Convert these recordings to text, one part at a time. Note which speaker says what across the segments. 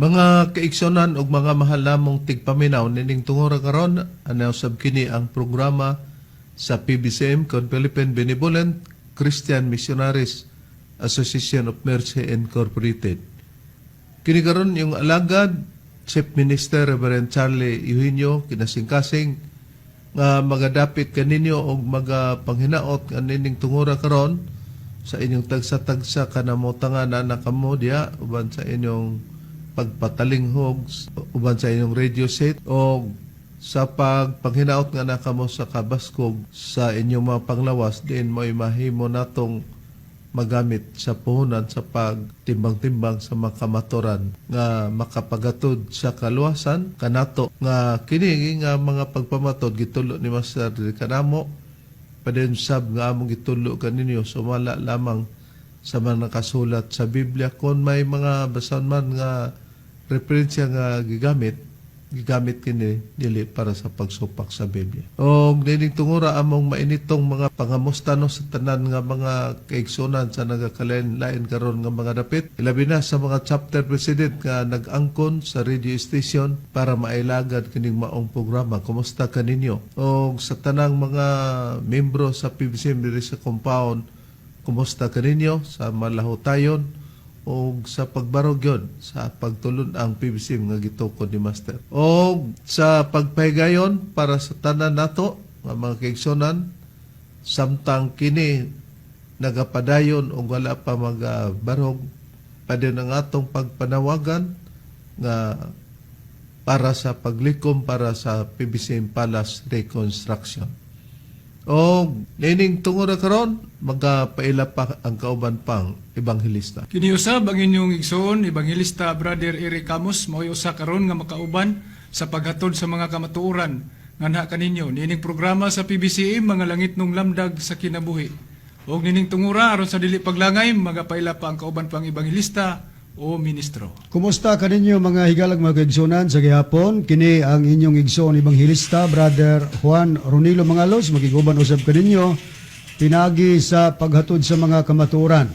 Speaker 1: Mga kaigsuonan ug mga mahal namong tigpaminaw, nining tungura karon, anaw sab kini ang programa sa PBCM kon Philippine Benevolent Christian Missionaries Association of Mercy Incorporated. Kini karon yung alagad Chief Minister Reverend Charlie Eugenio, kinasingkasing nga magadapit kaninyo og magapanghinaot nga nining tungura karon sa inyong tagsa-tagsa kanamotangan na kamo diya uban sa inyong pagpatalinghog, uban sa inyong radio set o sa pagpanghinaot nga nakamo sa kabaskog sa inyong mga panglawas, diin mo'y mahimo natong magamit sa puhunan sa pagtimbang-timbang sa mga kamaturan nga makapagatod sa kaluwasan kanato, nga kini nga mga pagpamatod gitulo ni Master diri kanamo, padayon sab nga among gitulo kaninyo sumala lamang sa mga nakasulat sa Biblia. Kon may mga basan man nga referensya nga gigamit, gigamit kini dili para sa pagsupak sa Biblia. Og nining tungura, among mainitong mga pangamusta no sa tanan nga mga kaigsunan sa nagakalain-lain karon nga mga dapit, ilabi na sa mga chapter president nga nag-angkon sa radio station para mailagad kining maong programa. Kumusta kaninyo? Og sa tanang mga membro sa PBCM diri sa compound, kumusta kaninyo sa malahutayon o sa pagbarog yon sa pagtulon ang PBCM nga gitukod ni Master? O sa pagpahigayon para sa tanan nato nga mga kaigsunan samtang kini nagapadayon o wala pa magabarog, padayon ang atong pagpanawagan nga para sa paglikom para sa PBCM Palace reconstruction. O nining tungod karon, magapaila pa ang kauban pang ebanghelista.
Speaker 2: Kiniusab ang inyong igsoon, Ebanghelista Brother Eric Camus, mao'y usa karon nga makauban sa paghatod sa mga kamatuoran nganha kaninyo nining programa sa PBCM, Mga Langitnong Lamdag sa Kinabuhi. Og nining tungura, aron sa dili paglangay, magapaila pa ang kauban pang ebanghelista o ministro.
Speaker 3: Kumusta kaninyo, mga higalag mga kaigsunan, sa gihapon? Kini ang inyong igsoon ebanghelista Brother Juan Ronilo Mangalos, makiguban usab kaninyo pinagi sa paghatod sa mga kamatuoran.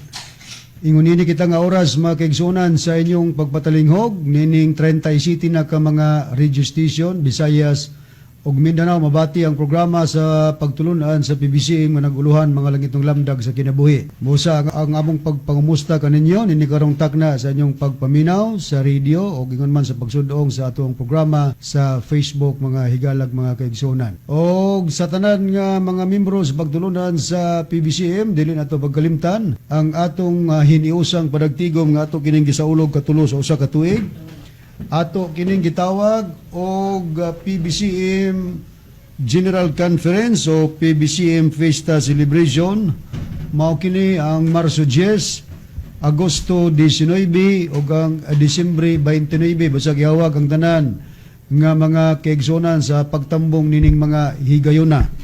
Speaker 3: Ingon nini kita nga oras, mga kaigsunan, sa inyong pagpatalinghog nining 30 city na ka mga radio station, Visayas ug Mindanao, mabati ang programa sa pagtulunan sa PBCM nga naguluhan Mga Langitong Lamdag sa Kinabuhi. Busa ang among pagpangumusta kaninyo nini karong takna sa inyong pagpaminaw sa radio o ingon man sa pagsudong sa atong programa sa Facebook, mga higalag mga kaigsunan. Og sa tanan nga mga membro sa pagtulunan sa PBCM, dili nato pagkalimtan ang atong hiniusang padagtigom nga ato kining gisaulog katulo sa usa ka tuig. Ato kining gitawag og PBCM General Conference o PBCM Fiesta Celebration. Mao kini ang Marso 10, Agosto 19 ug ang Disyembre 29. Basta gihawag ang tanan nga mga kaigsunan sa pagtambong nining mga higayuna.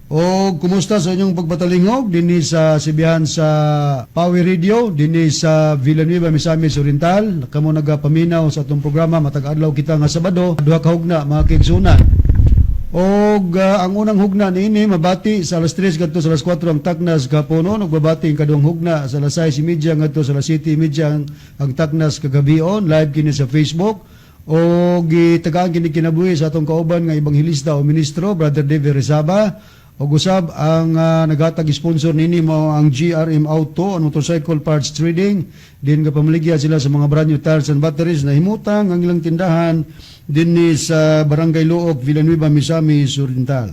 Speaker 3: O kumusta sa inyong pagpatalingog dinhi sa sibihan sa Power Radio dinhi sa Villanueva, Misamis Oriental? Kamo nagapaminaw sa atong programa matag adlaw kita nga Sabado, duha ka hugna, mga kaigsunan. Og ang unang hugna niini mabati sa alas 3 ngadto sa alas 4 ang taknas kahaponon, ug mabati ang kaduhang hugna sa alas 6:30 ngadto sa alas 7:30 ang taknas kagabion. Live kini sa Facebook o gitagaan kini kinabuhi sa atong kauban nga ebanghelista o ministro Brother David Rezaba. Ug usab ang naghatag sponsor nini mao ang GRM Auto and Motorcycle Parts Trading, din nga pamaligya sila sa mga brand new tires and batteries na himutang ang ilang tindahan dinhi sa Barangay Looc, Villanueva, Misamis Oriental.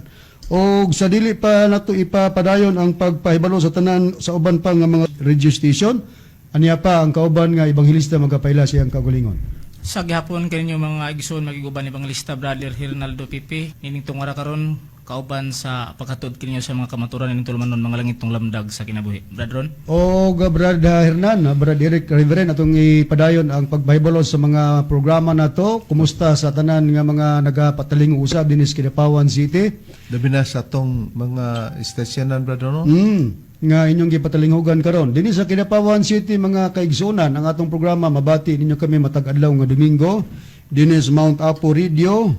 Speaker 3: Og sa dili pa nato ipapadayon ang pagpahibalo sa tanan sa uban pa nga mga radio station, aniya pa ang kauban nga ebanghelista magapaila siyang kaugalingon.
Speaker 4: Sa gihapon kaninyo, mga igsoon, makig-uban Evangelista Brother Hernaldo Pipi. Nining tungora karon kauban sa paghatod kaninyo sa mga kamaturan nining tulumanon, mga langitong lamdag sa kinabuhi. Brad Ron?
Speaker 3: O Brad Hernan, Brad Eric Reverend, atong ipadayon ang pagpahibalo sa mga programa nato. Kumusta sa tanan nga mga nagapatalingo usab dinhi sa Kidapawan City?
Speaker 1: Labi na sa atong mga istasyonan, Brad Ron, no?
Speaker 3: Nga inyong gipatalinghugan karon. Dinhi sa Kidapawan City, mga kaigsunan, ang atong programa mabati ninyo kami matag adlaw nga Domingo dinhi sa Mount Apo Radio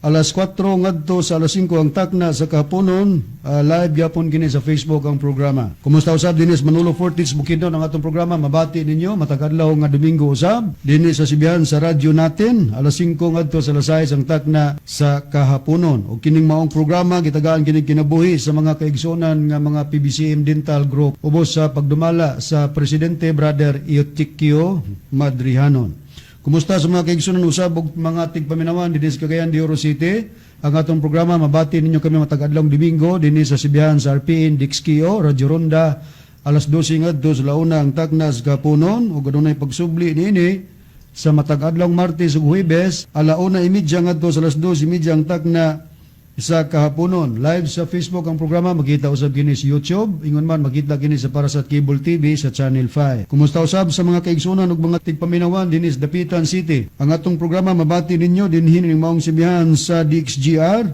Speaker 3: alas 4 ngadto sa alas 5 ang takna sa kahaponon, live gyapon kini sa Facebook ang programa. Kumusta usab dinhi sa Manolo Fortich, Bukidnon, ang atong programa mabati ninyo matag adlaw nga Domingo usab dinhi sa Sibihan sa radyo natin alas 5 ngadto sa alas 6 ang takna sa kahaponon. Og kining maong programa gitagaan kini kinabuhi sa mga kaigsuonan nga mga PBCM Dental Group ubos sa pagdumala sa presidente Brother Eutiquio Madrihanon. Kumusta sa mga kaigsunan usab ug mga tigpaminawan dinhi sa Cagayan de Oro City? Ang atong programa mabati ninyo kami matag adlawng Domingo dinhi sa Sibihan sa RPN Dixkio, Radyo Ronda alas 12 ngadto sa launa ang taknas kapunon ug adunay pagsubli niini sa matag adlawng Martes ug Huwebes 1:30 ngadto sa alas 2:30 ang takna sa kahaponon. Live sa Facebook ang programa, makita usab kini sa YouTube, ingon man makita kini sa Parasat Cable TV sa Channel 5. Kumusta usab sa mga kaigsunan ug mga tigpaminawan dinhi sa Dapitan City? Ang atong programa mabati ninyo dinhi ning maong sibihan sa DXGR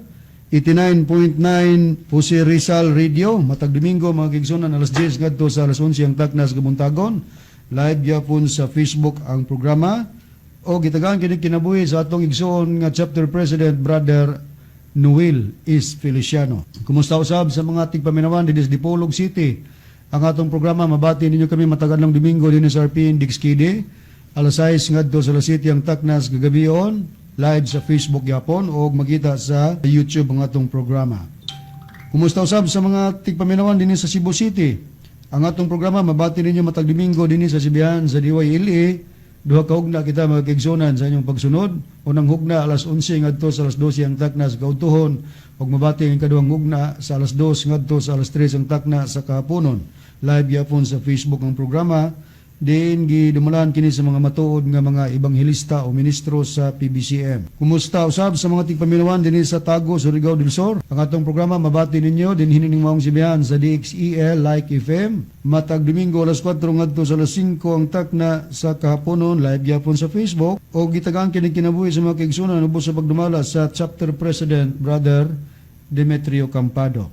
Speaker 3: 89.9 Jose Rizal Radio matag Domingo, mga kaigsunan, alas 10 ngadto sa alas 11 ang taknas kabuntagon. Live gyapon sa Facebook ang programa o gitagaan kini kinabuhi sa atong igsoon nga chapter president Brother Noel is Feliciano. Kumusta usab sa mga tigpaminawan dinhi sa Dipolog City? Ang atong programa mabati ninyo kami matag adlawng Domingo dinhi sa RPN Dixkide alas 6 ngadto sa alas 7 ang taknas gagabion, live sa Facebook gyapon o makita sa YouTube ang atong programa. Kumusta usab sa mga tigpaminawan dinhi sa Cebu City? Ang atong programa mabati ninyo matag Domingo dinhi sa Sibihan sa DYLE. Duha ka hugna kita, mga kaigsunan, sa inyong pagsunod. Unang hugna alas 11 ngadto sa alas 12 ang takna sa kaudtuhon ug mabati ang kaduhang hugna sa alas 2 ngadto sa alas 3 ang takna sa kahaponon. Live gyapon sa Facebook ang programa diin gidumulan kini sa mga matuod nga mga ebanghelista o ministro sa PBCM. Kumusta usab sa mga tigpaminawan dinhi sa Tago, Surigao del Sur? Ang atong programa mabati ninyo dinhi ning maong sibihan sa DXEL Like FM matag Domingo alas 4 ngadto sa alas 5 ang takna sa kahaponon, live gyapon sa Facebook o gitagaan kini kinabuhi sa mga kaigsunan ubos sa pagdumala sa chapter president Brother Demetrio Campado.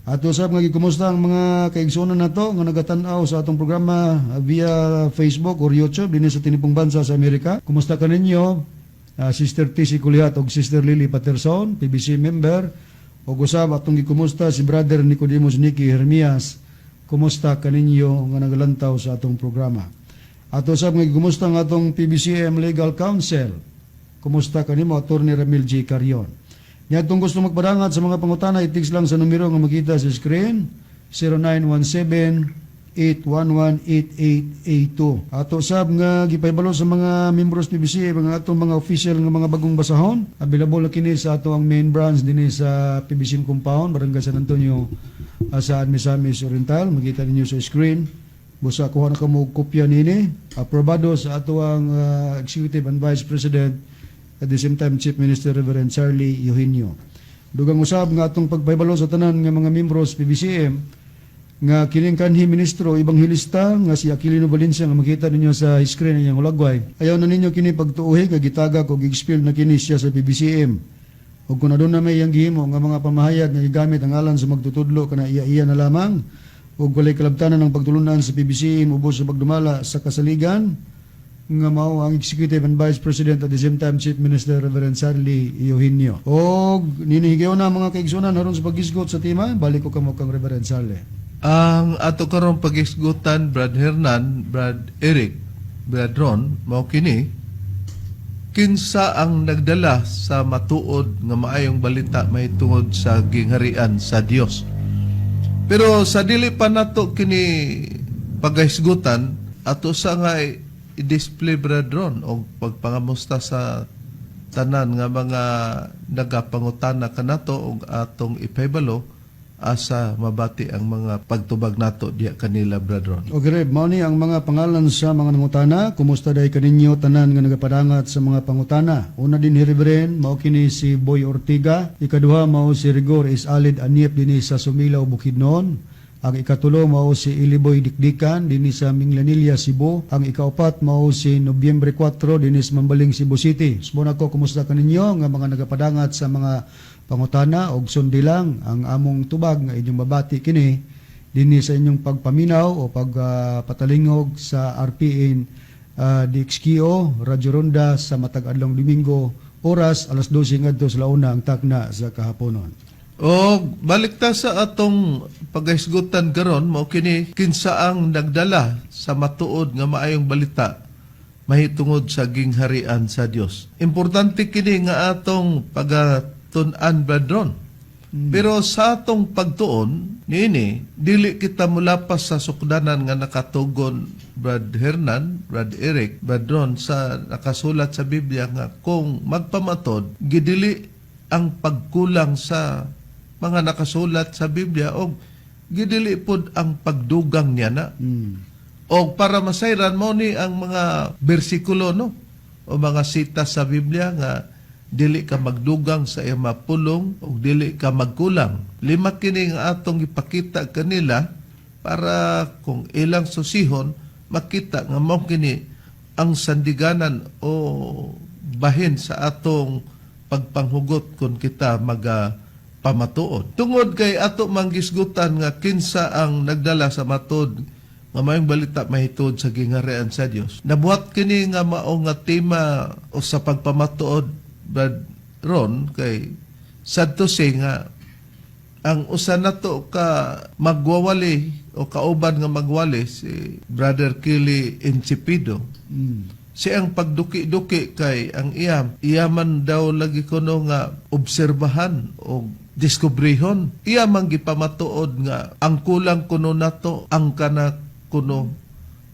Speaker 3: Ato usab nga gikumusta ang mga kaigsuonan nato nga nagatan-aw sa atong programa via Facebook or YouTube dinhi sa tinipong bansa sa Amerika. Kumusta kaninyo, Sister TC Kulihat ug Sister Lily Patterson, PBC member, ug usab atong gikumusta si Brother Nicodemus Nicky Hermias. Kumusta kaninyo nga nagalantaw sa atong programa? Ato usab nga gikumusta ang atong PBCM Legal Counsel. Kumusta kanimo, Attorney Ramil G. Carion? Niadtong gusto magpadangat sa mga pangutana, i-text lang sa numero nga makita sa screen, 0917-811-8882. Ato sab nga gipahibalo sa mga membros PBC mga atong mga official nga mga bagong basahon. Available na kini sa ato ang main branch dinhi sa PBC compound, Barangay San Antonio, sa Misamis Oriental. Makita ninyo sa screen. Busa kuha na kamo og kopya nini. Aprobado sa ato ang Executive and Vice President, at the same time Chief Minister Reverend Charlie Eugenio. Dugang usab nga atong pagpahibalo sa tanan nga mga membros PBCM nga kining kanhi ministro ebanghelista nga si Aquilino Valencia nga makita ninyo sa screen niyang hulagway. Ayaw na ninyo kini pagtuuhi kay gitagak og expel na kini siya sa PBCM. Ug kung aduna may iyang gihimo nga mga pamahayag nga gigamit ang alan sa magtutudlo, kana iya-iya na lamang ug walay kalabtanan ng pagtulunan sa PBCM ubos sa pagdumala sa kasaligan nga mao ang Executive and Vice President, at the same time Chief Minister Reverend Charlie Eugenio. Og ninihigayon na, mga kaigsunan, aron sa paghisgot sa tema, balik ko kamo kang Reverend Charlie.
Speaker 1: Ang ato karong pagisgutan, Brad Hernan, Brad Eric, Brad Ron, mao kini: kinsa ang nagdala sa matuod nga maayong balita mahitungod sa gingharian sa Dios? Pero sa dili pa nato kini paghisgutan, ato sa nga i-display, Brad Ron, og pagpangamusta sa tanan nga mga nagapangutana kanato og atong ipahibalo. asa mabati ang mga pagtubag nato diya kanila, Brother Ron.
Speaker 3: Okay, Reb, mao ni ang mga pangalan sa mga nangutana. Kumusta day kaninyo tanan nga nagapadangat sa mga pangutana? Una din, Reverend, mao kini si Boy Ortiga. Ikaduha mao si Rigor Isalid Aniep dinhi sa Sumilaw, Bukidnon. Ang ikatulo mao si Iliboy Dikdikan dinhi sa Minglanilla, Cebu. Ang ikaupat mao si Nobyembre 4 dinhi sa Mambaling, Cebu City. Subong ako, kumusta kaninyo nga mga nagapadangat sa mga pangutana og sundi lang ang among tubag nga inyong mabati kini dinhi sa inyong pagpaminaw o pagpatalingog sa RPN DXQO Radyo Ronda sa matag adlong Domingo, oras alas 12 ngadto sa 1 ang takna sa kahaponon.
Speaker 1: O balik ta sa atong paghisgutan karon, mao kini kinsa ang nagdala sa matuod nga maayong balita mahitungod sa gingharian sa Dios. Importante kini nga atong pagatun-an, Brother Ron. Pero sa atong pagtuon niini, dili kita mulapas sa sukdanan nga nakatugon, Brad Hernan, Brad Eric, Brad Ron, sa nakasulat sa Biblia nga kung magpamatod gidili ang pagkulang sa mga nakasulat sa Biblia og gidili pod ang pagdugang niya na. O para masayran mo ni ang mga bersikulo, no, o mga sita sa Biblia nga dili ka magdugang sa iyang mapulong o dili ka magkulang. Lima kini nga atong ipakita kanila para kung ilang susihon makita nga mao kini ang sandiganan o bahin sa atong pagpanghugot kung kita maga pamatuod. Tungod kay ato manggisgutan nga kinsa ang nagdala sa matod nga mayong balita mahitungod sa gingharian sa Dios. Nabuhat kini nga mao nga tema o sa pagpamatuod, Brad Ron, kay sad to say nga ang usa nato ka magwawali o kauban nga magwali, si Brother Kili Encipido, siyang pagduki-duki kay ang iyam iyaman daw lagi kuno nga obserbahan o diskubrihon. Iya man gipamatuod nga ang kulang kuno nato ang kana kuno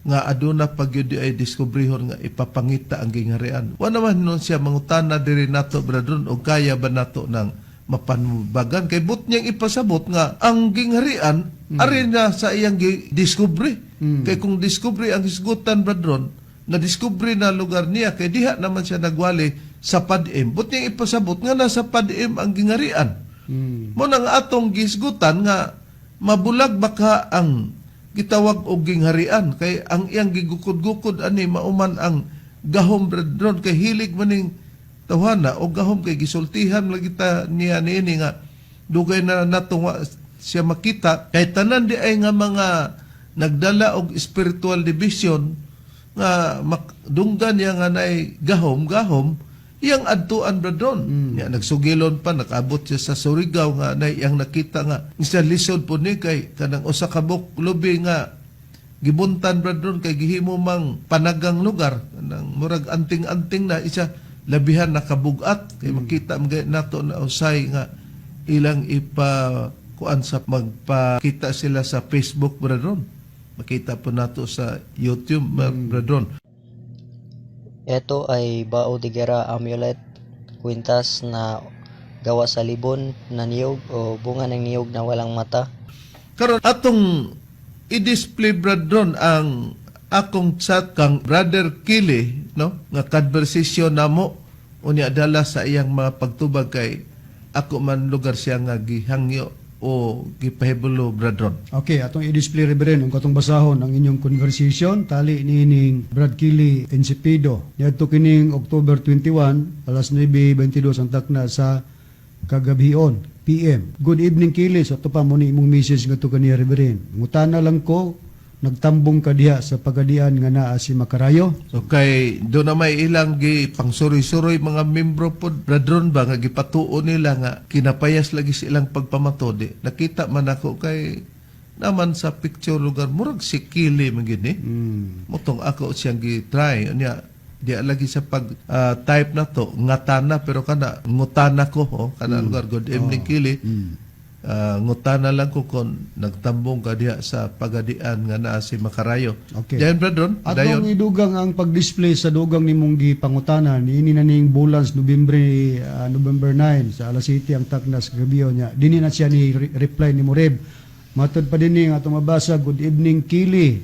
Speaker 1: nga aduna pa gyud ay diskubrihon nga ipapangita ang gingharian. Wa naman nun siya mangutana diri nato, Brother, og kaya ba nato ng mapanubagan kay but niyang ipasabot nga ang gingharian ari na sa iyang discovery. Kay kung discovery ang hisgutan, Brother, na discovery na lugar niya kay diha naman siya nagwali sa Padim. But niyang ipasabot nga nasa Padim ang gingharian. Mo nang atong gisgutan nga mabulag baka ang gitawag og gingharian kay ang iyang gigukod-gukod ani mauman ang gahom, brethren, kay hilig maning tawhana o gahom kay gisultihan lagi ta niya niini nga dugay na nato wa siya makita kay tanan di ay nga mga nagdala og spiritual division nga dunggan niya nga naay gahom gahom iyang adtuan, brethren. Nya nagsugilon pa nakaabot siya sa Surigao nga nay iyang nakita nga isa lisod po ni kay kanang usa ka buok lubi nga gibuntan, brethren, kay gihimo mang panagang lugar kanang murag anting-anting na isa labihan nakabugat kay makita man gayud nato na usay nga ilang ipa kuan sa magpakita sila sa Facebook, brethren. Makita po nato sa YouTube, brethren.
Speaker 5: Ito ay Bao de Guerra amulet, kwintas na gawa sa libon na niyog o bunga ng niyog na walang mata.
Speaker 1: Karon atong i-display, brethren, ang akong chat kang Brother Kili, no, nga conversation namo unya dala sa iyang mga pagtubag kay ako man lugar siya nga gihangyo o gipahibalo, brethren.
Speaker 3: Okay, atong i-display, Reverend, ang katong basahon ang inyong conversation tali niining Brad Kili Encipido. Niadto kining October 21, alas 9:22 ang takna sa kagabhion, PM. "Good evening, Kili." So ato pa mo ni imong message ngadto kaniya, Reverend. "Ngutana lang ko, nagtambong ka diha sa pagadian nga naa si Makarayo?"
Speaker 1: So kay do na may ilang gi pangsuroy-suroy mga membro pod, brethren, ba nga gipatuo nila nga kinapayas lagi sa ilang pagpamatodi. Nakita man ako kay naman sa picture lugar murag si Kili man gid ni. Motong ako siyang gi-try unya di lagi sa pag type na to ngatana pero kana ngutana ko, oh, kana lugar, "Good evening, Kili." Ngutana lang ko kung nagtambong ka diha sa pagadian nga naa si Makarayo.
Speaker 3: Okay.
Speaker 1: Dayon, Brad Ron, dayon.
Speaker 3: Atong idugang ang pag-display sa dugang nimong gipangutana niini na ning bulan sa Nobyembre, November 9 sa alas 7 ang taknas gabi niya. Dinhi na siya ni reply ni Moreb. Matod pa dinhi nga atong mabasa, "Good evening, Kili.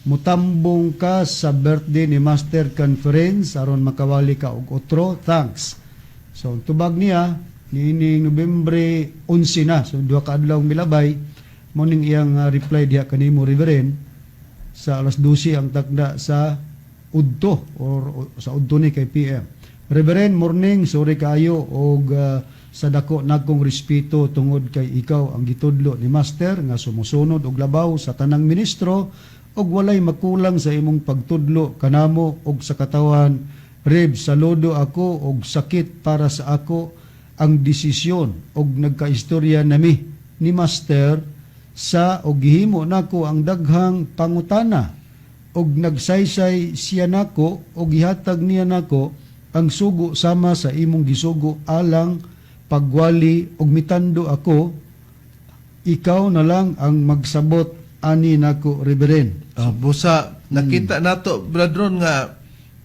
Speaker 3: Mutambong ka sa birthday ni Master Conference aron makawali ka og otro. Thanks." So ang tubag niya niining Nobyembre 11 na. So duha ka adlaw ang milabay mo ning iyang reply diha kanimo, Reverend, sa alas 12 ang takda sa udto or sa udto ni kay PM. "Reverend, morning, sorry kaayo og sa dako nakong respeto tungod kay ikaw ang gitudlo ni Master nga sumusunod og labaw sa tanang ministro og walay makulang sa imong pagtudlo kanamo og sa katawan. Reb, saludo ako og sakit para sa ako ang desisyon og nagkaistorya nami ni Master sa og gihimo nako ang daghang pangutana og nagsaysay siya nako og gihatag niya nako ang sugo sama sa imong gisugo alang pagwali og mitando ako. Ikaw na lang ang magsabot ani nako, Reverend."
Speaker 1: Ah, busa nakita nato, Brad Ron, nga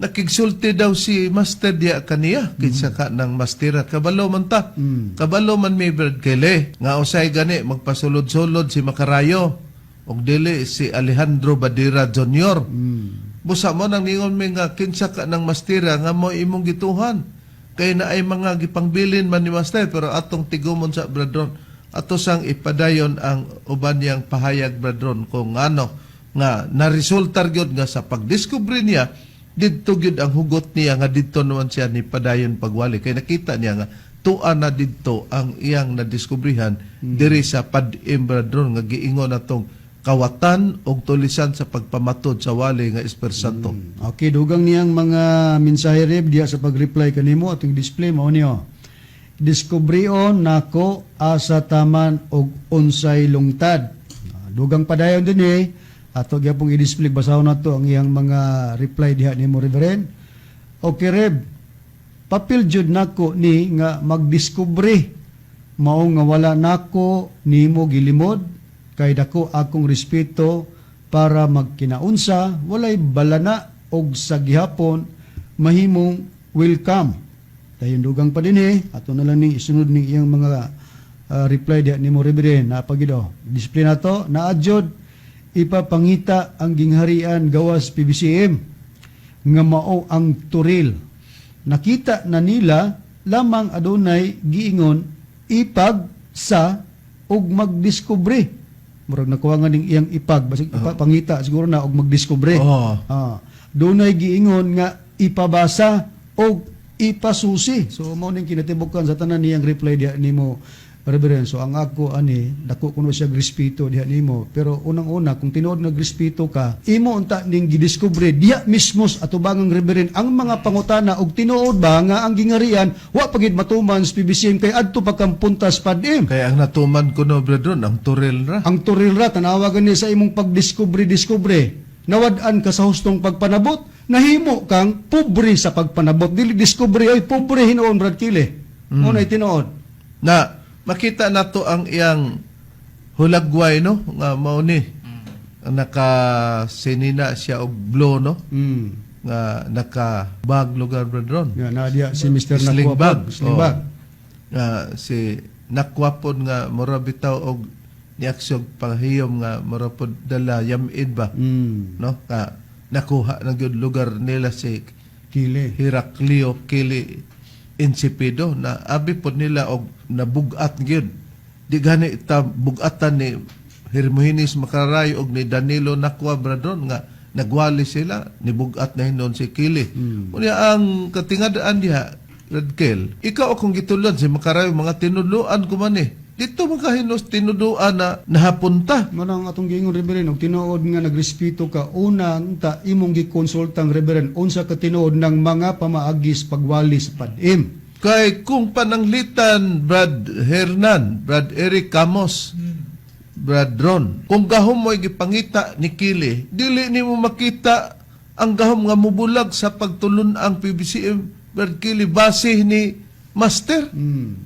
Speaker 1: nakigsulti daw si Master diya kaniya kinsa ka ng mastera. Kabalo man ta. Kabalo man mi, Brad Kele, nga usay gani magpasulod-sulod si Makarayo og dili si Alejandro Badira Jr. Busa mo nang ningon mi nga kinsa ka ng mastera nga mo imong gituhan kay na ay mga gipangbilin man ni Master, pero atong tigumon sa, Brad Ron, ato sang ipadayon ang uban niyang pahayag, Brad Ron, kung ano nga naresultar gyud nga sa pagdiskubre niya didto gyud ang hugot niya nga didto naman siya ni padayon pagwali kay nakita niya nga tua na didto ang iyang nadiskubrihan diri sa Pad-im, Brad Ron, nga giingon atong kawatan og tulisan sa pagpamatod sa wali nga Espiritu Santo.
Speaker 3: Okay, dugang niyang mga mensahe, Reb, diya sa pag-reply kanimo atong display mao niyo. "Diskubrion nako asa taman og unsay lungtad." Ah, dugang padayon din eh. Ato gyapong i-display, basahon nato ang iyang mga reply diha nimo, Reverend. "Okay, Reb. Papil jud nako ni nga magdiskubre mao nga wala nako nimo gilimod kay dako akong respeto para magkinaunsa walay balana og sa gihapon mahimong welcome." Dayon dugang pa din eh ato na lang ning isunod ning iyang mga reply diha nimo, Reverend, na pagido display nato na adjod ipapangita ang gingharian gawas PBCM nga mao ang turil. Nakita na nila lamang adunay giingon ipag sa ug magdiskubre. Murag nakuha nga ning iyang ipag basig ipapangita siguro na og magdiskubre. Ah, dunay giingon nga ipabasa og ipasusi. So mao ning kinatibukan sa tanan niyang reply diha nimo, Reverend. So ang ako ani dako kuno siya respeto diha nimo. Pero unang-una, kung tinuod nga respeto ka, imo unta ning gidiskubre diha mismo sa atubangang Reverend ang mga pangutana og tinuod ba nga ang gingarian wa pagid matuman sa PBCM kay adto pa kang puntas Pad-im.
Speaker 1: Kaya ang natuman ko no, Brad Ron, ang turil ra.
Speaker 3: Ang turil ra, tanawagan niya sa imong pagdiskubre-diskubre. Nawad-an ka sa hustong pagpanabot, nahimo kang pobre sa pagpanabot. Dili diskubre ay pobre hinuon, Brad Kile. Mm. Mo tinuod.
Speaker 1: Na makita nato ang iyang hulagway no nga mao ni naka sinina siya og blue no nga naka bag lugar, Brad Ron.
Speaker 3: Nga na diya si Mr.
Speaker 1: Sling
Speaker 3: Nakwa
Speaker 1: bag.
Speaker 3: Sling bag.
Speaker 1: Oh. Nga si Nakwa pod nga mura bitaw og niaksyon panghiyom nga mura pod dala yamid ba no ka nakuha na gyud lugar nila si
Speaker 3: Kile.
Speaker 1: Heraclio Kili Insipido na abi pod nila og nabugat gyud di gani ta bugatan ni Hermogenes Makarayo og ni Danilo Nakwa, Brad Ron, nga nagwali sila nibugat na hinon si Kili. Unya ang katingadaan diha, Radkel, ikaw akong gitulon si Makarayo mga tinuduan ko man eh dito makahinos tinuduan na nahapunta.
Speaker 3: Mao nang atong giingon, Reverend, og tinuod nga nagrespeto ka, una ta imong gikonsultang Reverend unsa ka tinuod ng mga pamaagis pagwali sa Pad-im.
Speaker 1: Kay kung pananglitan, Brad Hernan, Brad Eric Camos, Brad Ron, kung gahom mo'y gipangita ni Kili, dili nimo makita ang gahom nga mubulag sa pagtulun ang PBCM, Brad Kili, base ni Master.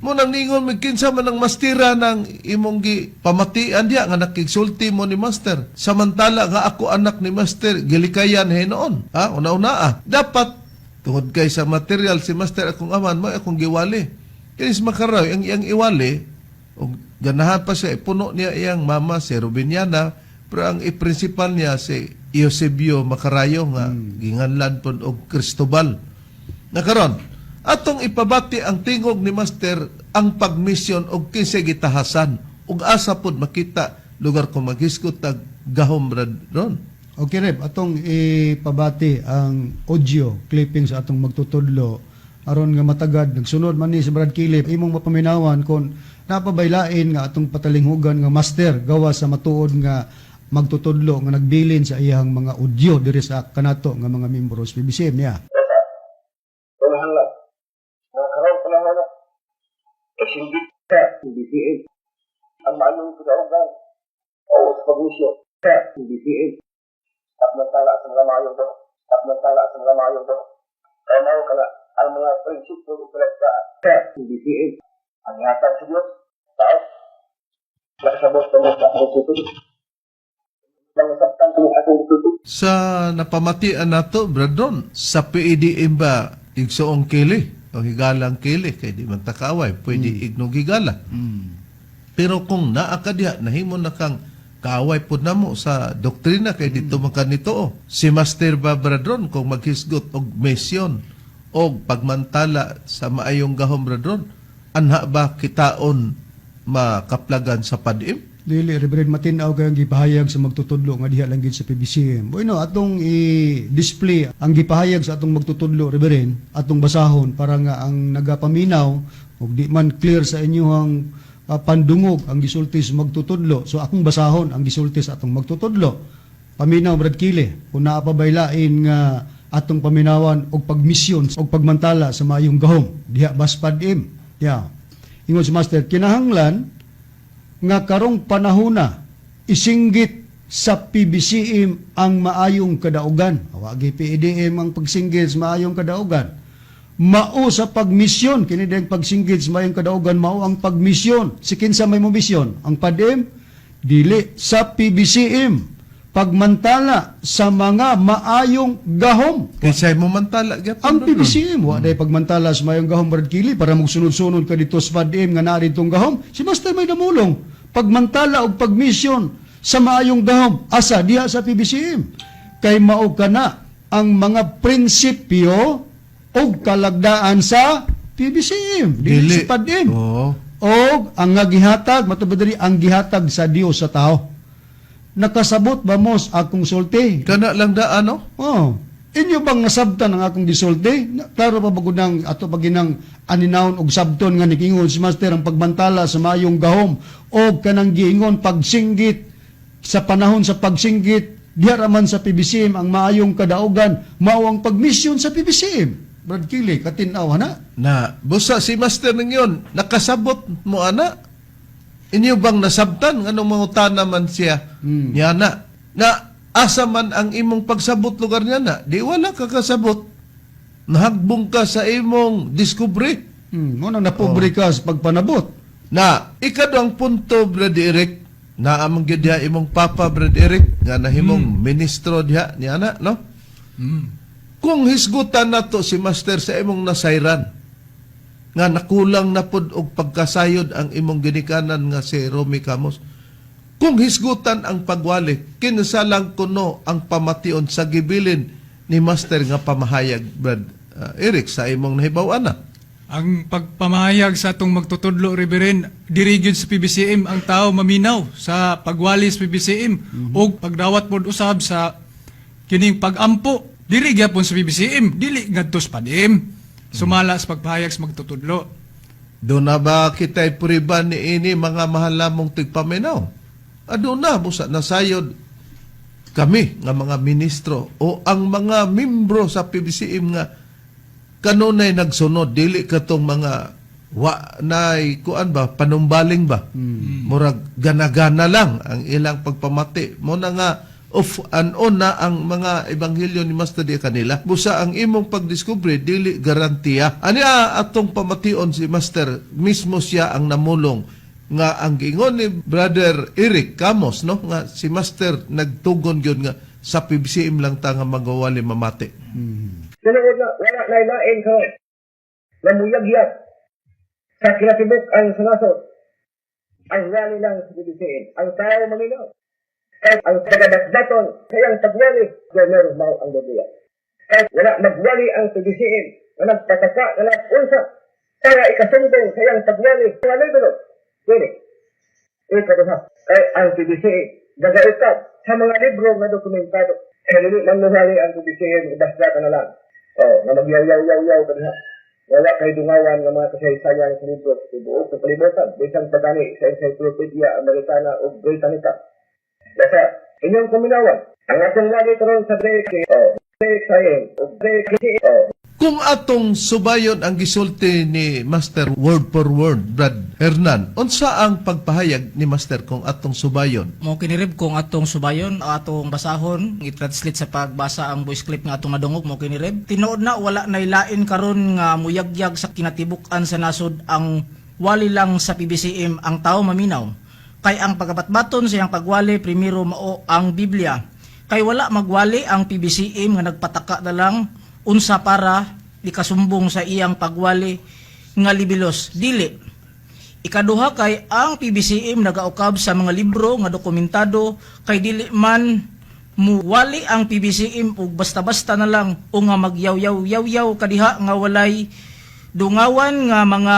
Speaker 1: Mo nang ningon mig kinsa man ang mastira ng imong gi pamatian diha nga nakigsulti mo ni master. Samantala nga ako anak ni master gilikayan hinuon. Ha, una-una ah. Dapat tungod kay sa material si master akong aman mo akong giwali. Kini si Makaraw ang iyang iwali og ganahan pa siya ipuno niya iyang mama si Rubiniana, pero ang i-principal niya si Eusebio Makarayo nga ginganlan pod og Cristobal. Nakaron, atong ipabati ang tingog ni Master ang pagmisyon og kinsay gitahasan ug asa pod makita lugar kung maghisgot tag gahom brad ron.
Speaker 3: Okay, Rep, atong ipabati ang audio clipping sa atong magtutudlo aron nga matagad nagsunod man ni si Brad Kilip imong mapaminawan kon napabaylain nga atong patalinghugan nga master gawa sa matuod nga magtutudlo nga nagbilin sa iyang mga audio diri sa kanato nga mga membro sa PBCM niya.
Speaker 6: Panahanglan. Mga karong panahon na. Kasinggit sa BCA. Ang maalong kadaugan o sa pag-usyo sa BCA. At nagtala sa mga maayong do. At nagtala sa mga maayong do. Kaya mao ka na ang mga prinsipyo ng kalagdaan sa BCA. Ang hatag sa Diyos, tao, nakasabot na mo sa akong tutod. Nangasabtan ko ng akong tutod.
Speaker 1: Sa napamatian nato brad ron sa PADM ba igsoong kili o higalang kili kay di man takaway pwede ignog higala. Pero kung naa ka diha, nahimo na kang kaaway pud namo sa doktrina kay dito man kanito. Oh. Si Master Babradron kung maghisgot og misyon og pagmantala sa maayong gahom bradron, anha ba kitaon makaplagan sa padim?
Speaker 3: Dili, Reverend, matinaw kayong gipahayag sa magtutudlo nga diha lang gid sa PBCM. Bueno, atong i-display ang gipahayag sa atong magtutudlo, Reverend, atong basahon para nga ang nagapaminaw ug di man clear sa inyong pandungog ang gisulti sa magtutudlo. So akong basahon ang gisulti sa atong magtutudlo. Paminaw Brad Kile, kung naa pa baylain nga atong paminawan og pagmisyon og pagmantala sa maayong gahom diha bas PADM. Yeah. Ingon si Master, kinahanglan nga karong panahona isinggit sa PBCM ang maayong kadaugan. Wagi PEDM ang pagsinggit sa maayong kadaugan. Mao sa pagmisyon, kini dayang pagsinggit sa maayong kadaugan, mao ang pagmisyon. Si kinsa may mo misyon? Ang PADM? Dili sa PBCM. Pagmantala sa mga maayong gahom.
Speaker 1: Kaysa mo mantala gyapon
Speaker 3: Ang
Speaker 1: Brad Ron.
Speaker 3: PBCM, wa day pagmantala sa mayong gahom Brad Kili para magsunod-sunod ka dito sa PADM nga naa ditong gahom. Si Master may namulong. Pagmantala og pagmisyon sa maayong gahom asa diha sa PBCM. Kay mao ka na ang mga prinsipyo og kalagdaan sa PBCM, dili sa PADM.
Speaker 1: Oo.
Speaker 3: Og ang nga gihatag, matubod diri ang gihatag sa Dios sa tao. Nakasabot ba mo sa akong sulti?
Speaker 1: Kana lang daan no?
Speaker 3: Oh. Inyo bang nasabtan ang akong gisulti? Klaro pa ba nang ato pa ginang aninawon og sabton nga nigingon si Master ang pagmantala sa maayong gahom og kanang giingon pagsinggit sa panahon sa pagsinggit diha ra man sa PBCM ang maayong kadaugan mao ang pagmisyon sa PBCM. Brad Kili, katin-aw na.
Speaker 1: Na busa si Master nang yun, nakasabot mo ana. Inyo bang nasabtan nganong mangutana man siya niya na? Na asa man ang imong pagsabot lugar niya na? Di wala ka kasabot. Nahagbong ka sa imong discovery.
Speaker 3: Mo nang napobre ka sa pagpanabot.
Speaker 1: Na ikaduhang punto, Brad Eric, na amang gyud diha imong papa, Brad Eric, nga nahimong ministro diha niya na, no? Kung hisgutan nato si Master sa imong nasayran, nga nakulang na pod og pagkasayod ang imong ginikanan nga si Romy Camus. Kung hisgutan ang pagwali, kinsa lang kuno ang pamation sa gibilin ni Master nga pamahayag, Brad Eric, sa imong nahibaw-an na.
Speaker 2: Ang pagpamahayag sa atong magtutudlo, Reverend, diri gyud sa PBCM ang tao maminaw sa pagwali sa PBCM ug pagdawat pod usab sa kining pagampo diri gyapon sa PBCM, dili ngadto sa PADM. Sumala sa pagpahayag sa magtutudlo.
Speaker 1: Doon na ba kita'y puriba ni ini mga mahal namong tigpaminaw? Ado na, busa nasayod kami nga mga ministro o ang mga membro sa PBCM nga kanunay nagsunod dili katong mga wa nay kuan ba panumbaling ba, murag ganagana lang ang ilang pagpamati mo na nga. Of anon na ang mga ebanghelyo ni Master di kanila. Busa ang imong pagdiskubre dili garantiya. Ani atong pamation si Master, mismo siya ang namulong nga ang giingon ni Brother Eric Camos, no, nga si Master nagtugon gyud nga sa PBCM lang ta nga magwawali mamati.
Speaker 6: Tinuod na, wala na lain karon na muyagyag sa kinatibuk-an sa nasod ang wali lang sa PBCM, ang tao maminaw. Kay ang pagabatbaton sa iyang pagwali, gomero mao ang Biblia. Kay wala magwali ang PBCM na nagpataka na nag-unsa para ikasumbong sa iyang pagwali. Wala dulo. Dili. Ikaduha, kay ang PBCM nagaukab sa mga libro nga dokumentado. Eh, dili man muhali ang PBCM, basta ka na lang. Oh, nga magyaw-yaw-yaw-yaw ka diha. Wala kay dungawan nga mga kasaysayan sa libro sa tibuok sa kalibutan, bisan pa gani sa Encyclopedia Americana o Britannica. Basta, inyong paminawan, ang atong wali karon sa DXO, DXIM, o DXO.
Speaker 1: Kung atong subayon ang gisulti ni Master word for word, Brad Hernan, unsa ang pagpahayag ni Master kung atong subayon?
Speaker 4: Mo kinirib kung atong subayon o atong basahon, i-translate sa pagbasa ang voice clip nga atong nadungog mo kinirib. Tinuod na wala nay lain karon nga muyagyag sa kinatibuk-an sa nasod ang wali lang sa PBCM, ang tao maminaw. Kay ang pagabatbaton sa iyang pagwali primero mao ang Biblia. Kay wala magwali ang PBCM nga nagpataka na lang unsa para ikasumbong sa iyang pagwali nga libilos. Dili. Ikaduha, kay ang PBCM nagaukab sa mga libro nga dokumentado, kay dili man muwali ang PBCM ug basta-basta na lang o nga magyaw-yaw-yaw-yaw kadiha nga walay dungawan nga mga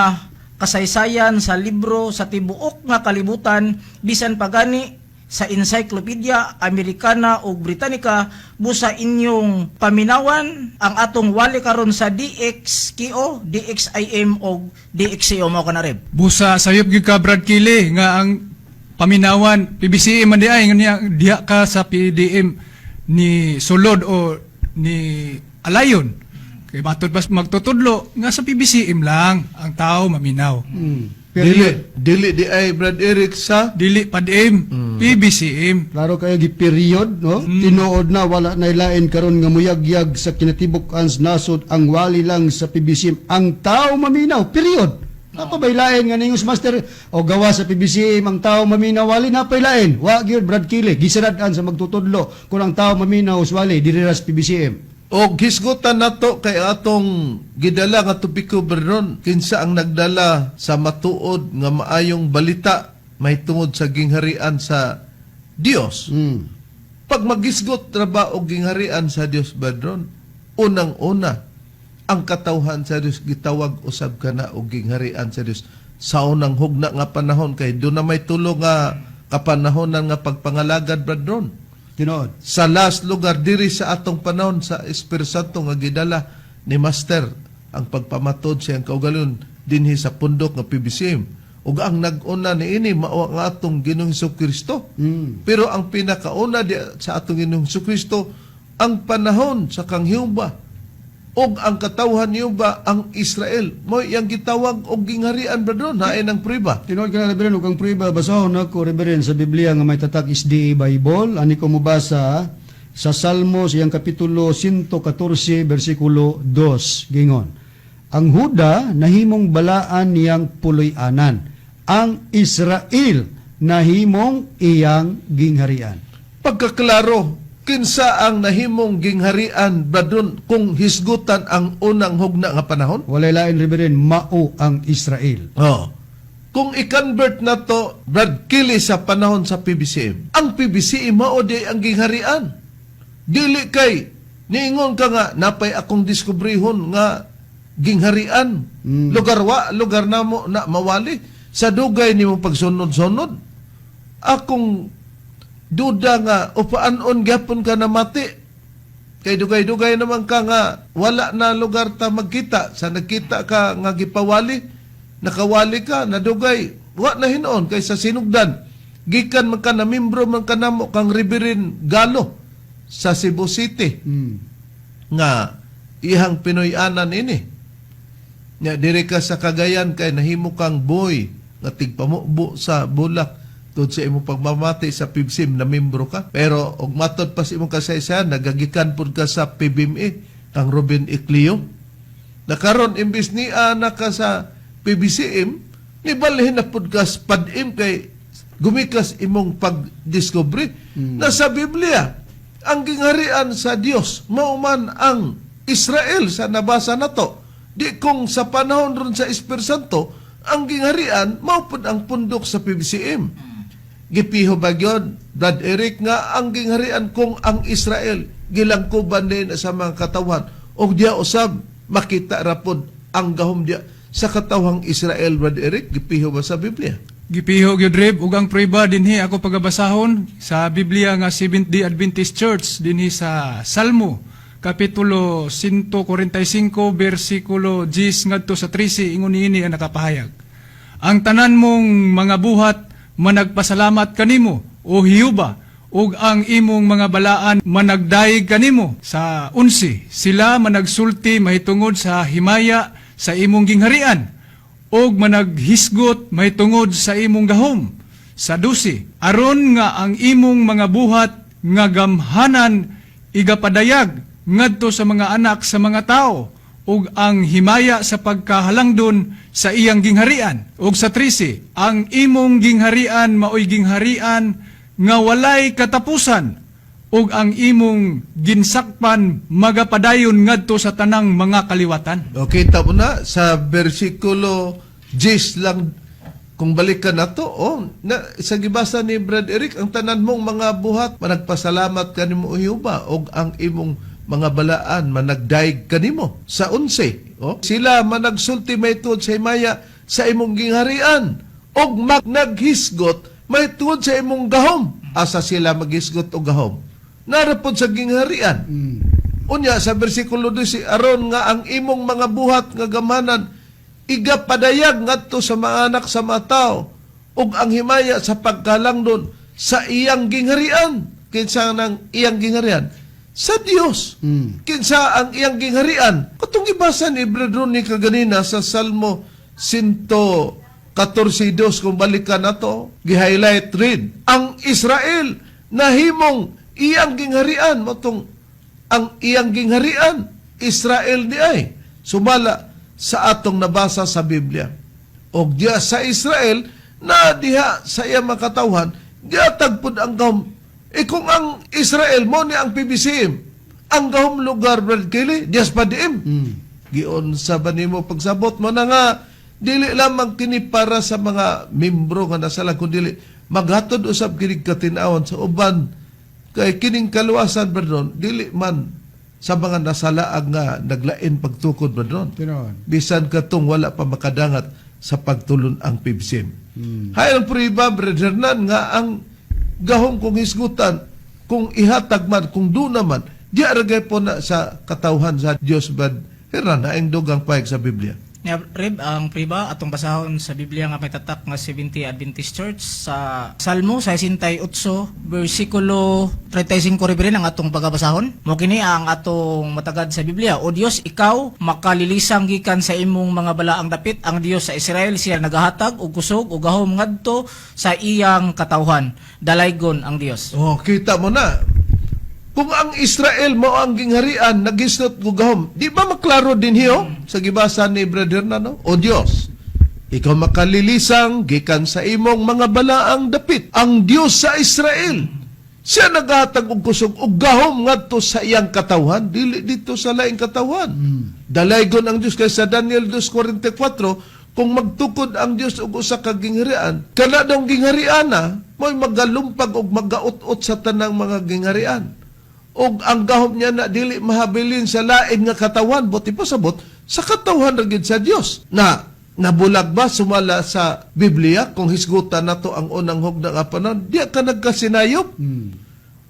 Speaker 4: kasaysayan sa libro sa tibuok nga kalibutan, bisan pagani sa Encyclopedia Americana ug Britannica. Busa inyong paminawan ang atong wali karon sa DXKO, DXIM og DXCO mo kanareb.
Speaker 2: Busa sayop gyud ka, Brad Kili, nga ang paminawan PBCM man di ay nga niya diha ka sa PDM ni sulod o ni alayon. Kay matod bas magtutudlo nga sa PBCM lang ang tao maminaw.
Speaker 1: Dili, dili di ay, Brad Eric, sa
Speaker 2: Dili PADM, PBCM.
Speaker 3: Klaro kayo gi period, no? Tinuod na wala na ilain karon nga muyagyag sa kinatibuk-an sa nasod ang wali lang sa PBCM, ang tao maminaw. Period. Napa ba ilain nga ningos Master o gawa sa PBCM ang tao maminaw wali napa ilain? Wa gyud, Brad Kile, gisaradaan sa magtutudlo kung ang tao maminaw uswali diri ra sa PBCM.
Speaker 1: O hisgutan nato kay atong gidala nga topiko Bernon, kinsa ang nagdala sa matuod nga maayong balita may tungod sa gingharian sa Dios. Pag magisgot ra ba og gingharian sa Dios, Bernon, unang-una ang katawhan sa Dios gitawag usab kana og gingharian sa Dios sa unang hugna nga panahon, kay doon na may tulo nga kapanahonan nga pagpangalagad, Bradron.
Speaker 3: Tinuod.
Speaker 1: Sa last lugar diri sa atong panahon sa Espiritu Santo nga gidala ni Master ang pagpamatod sa iyang kaugalingon dinhi sa pundok nga PBCM, ug ang nag-una niini mao ang atong Ginoong Kristo. Pero ang pinakauna di sa atong Ginoong Kristo ang panahon sa kanghiuba, ug ang katawhan niyo ba ang Israel mo iyang gitawag og gingharian, brethren, hain ang priba.
Speaker 3: Tinuod ka na, Reverend, ug ang prueba, basahon nako, Reverend, sa Biblia nga may tatak SDA Bible, ani ko mobasa sa Salmos, iyang kapitulo 114, versikulo 2, gingon: "Ang Huda nahimong balaan niyang puloy-anan, ang Israel nahimong iyang gingharian."
Speaker 1: Pagkaklaro, kinsa ang nahimong gingharian, brethren, kung hisgutan ang unang hugna nga panahon?
Speaker 3: Walay lain, Reverend, mao ang Israel.
Speaker 1: Oh. Kung i-convert na to, Brad Kili, sa panahon sa PBCM, ang PBCM mao di ang gingharian. Dili kay niingon ka nga napay akong diskubrihon nga gingharian. Lugar wa, lugar namo na mawali sa dugay nimo pagsunod-sunod. Akong duda nga upaanon gyapon ka namati. Kay dugay-dugay naman ka nga wala na lugar ta magkita. Sa nagkita ka nga gipawali, nakawali ka, nadugay. Wa na hinuon kay sa sinugdan. Gikan man ka na membro man ka namo kang Reverend Galo sa Cebu City nga ihang Pinoy-anan ini. Nya diri ka sa Cagayan kay nahimo kang boy nga tigpamubo sa bulak. Tungod sa imong pagmamati sa PBCM na membro ka. Pero og matod pa sa imong kasaysayan, nagagikan pud ka sa PBMA kang Ruben Ecleo. Na karon imbis niya na ka sa PBCM, nibalhin na pud ka sa PADM kay gumikas imong pagdiscovery na sa Biblia ang gingharian sa Dios mao man ang Israel sa nabasa nato. Di kung sa panahon ron sa Espiritu Santo ang gingharian mao pud ang pundok sa PBCM. Gipiho ba gyud, Brad Eric, nga ang gingharian kung ang Israel gilangkuban din sa mga katawhan og diya usab makita ra pod ang gahom diya sa katawhang Israel, Brad Eric? Gipiho ba sa Biblia?
Speaker 2: Gipiho gyud, Reb, ug ang prueba dinhi ako pagabasahon sa Biblia nga Seventh-day Adventist Church dinhi sa Salmo kapitulo 145 bersikulo 10 ngadto sa 13, ingon niini ang nakapahayag. Ang tanan mong mga buhat managpasalamat kanimo, o Jehova, ug ang imong mga balaan managdayeg kanimo. Sa 11, sila managsulti mahitungod sa himaya sa imong gingharian ug managhisgot mahitungod sa imong gahom. Sa 12, aron nga ang imong mga buhat nga gamhanan igapadayag ngadto sa mga anak sa mga tao ug ang himaya sa pagkahalangdon sa iyang gingharian. Ug sa 13, ang imong gingharian maoy gingharian nga walay katapusan ug ang imong ginsakpan magapadayon ngadto sa tanang mga kaliwatan.
Speaker 1: Okay, tamo na sa versikulo 10 lang kung balikan nato, oh, na, sa gibasa ni Brad Eric, ang tanan mong mga buhat managpasalamat kanimo, Jehova, og ang imong mga balaan managdayeg kanimo. Sa 11, oh, sila managsulti mahitungod sa himaya sa imong gingharian og naghisgot mahitungod sa imong gahom. Asa sila maghisgot og gahom? Naa ra pod sa gingharian. Unya sa bersikulo 12, aron nga ang imong mga buhat nga gamhanan igapadayag ngadto sa mga anak sa mga tao ug ang himaya sa pagkalangdon sa iyang gingharian. Kinsa nang iyang gingharian? Sa Dios. Kinsa ang iyang gingharian? Katong gibasa ni Brad Ronnie kaganina sa Salmo 114:2, kung balikan nato, gi-highlight read ang Israel nahimong iyang gingharian. Mao tong ang iyang gingharian Israel di ay sumala sa atong nabasa sa Biblia. Og diya sa Israel na diha sa iyang mga katawhan giatag pud ang gahom. E kung ang Israel mo ni ang PBCM, ang gahom lugar, Brad Kelly, diya sa PADM. Giunsa ba nimo pagsabot mo na nga dili lamang kini para sa mga membro nga nasa kun dili maghatod usab kini katin-awon sa uban, kay kining kaluwasan, Brad, dili man sa mga nasalaag nga naglain pagtukod, Brad?
Speaker 3: Tinuod.
Speaker 1: Bisan katong wala pa makadangat sa pagtulon ang PBCM. Hay ang prueba, Brad Hernan, nga ang gahom kung hisgutan, kung ihatag man, kung do naman, di aragay po na sa katawhan sa Dios, Brad Hernan, ang dugang pahayag sa Biblia.
Speaker 4: Nya, Reb, ang priba atong basahon sa Biblia nga may tatak nga 70 Adventist Church sa Salmo 68 bersikulo 35, Reb, ang atong pagabasahon. Mo kini ang atong matagad sa Biblia. O Dios, ikaw makalilisang gikan sa imong mga balaang dapit. Ang Dios sa Israel siya nagahatag og kusog og gahom ngadto sa iyang katawhan. Dalaygon ang Dios.
Speaker 1: Oh, kita mo na. Kung ang Israel mo ang gingharian, nagisnot ko gahom, di ba maklaro din hiyo sa gibasa ni Brother Nano? O Dios, ikaw makalilisang gikan sa imong mga balaang dapit. Ang Dios sa Israel, siya naghatag og kusog og gahom ngadto sa iyang katawhan, dili dito sa laing katawhan. Dalaygon ang Dios kay sa Daniel 2:44, kung magtukod ang Dios og usa ka gingharian, kana daw gingharian na mo'y magalumpag og magaut-ut sa tanang mga gingharian. Og ang gahom niya na dili mahabilin sa lain nga katawan, buot ipasabot sa katawhan ra gid sa Dios. Na nabulag ba sumala sa Biblia kung hisgutan nato ang unang hugna nga panahon, di ka nagkasinayop?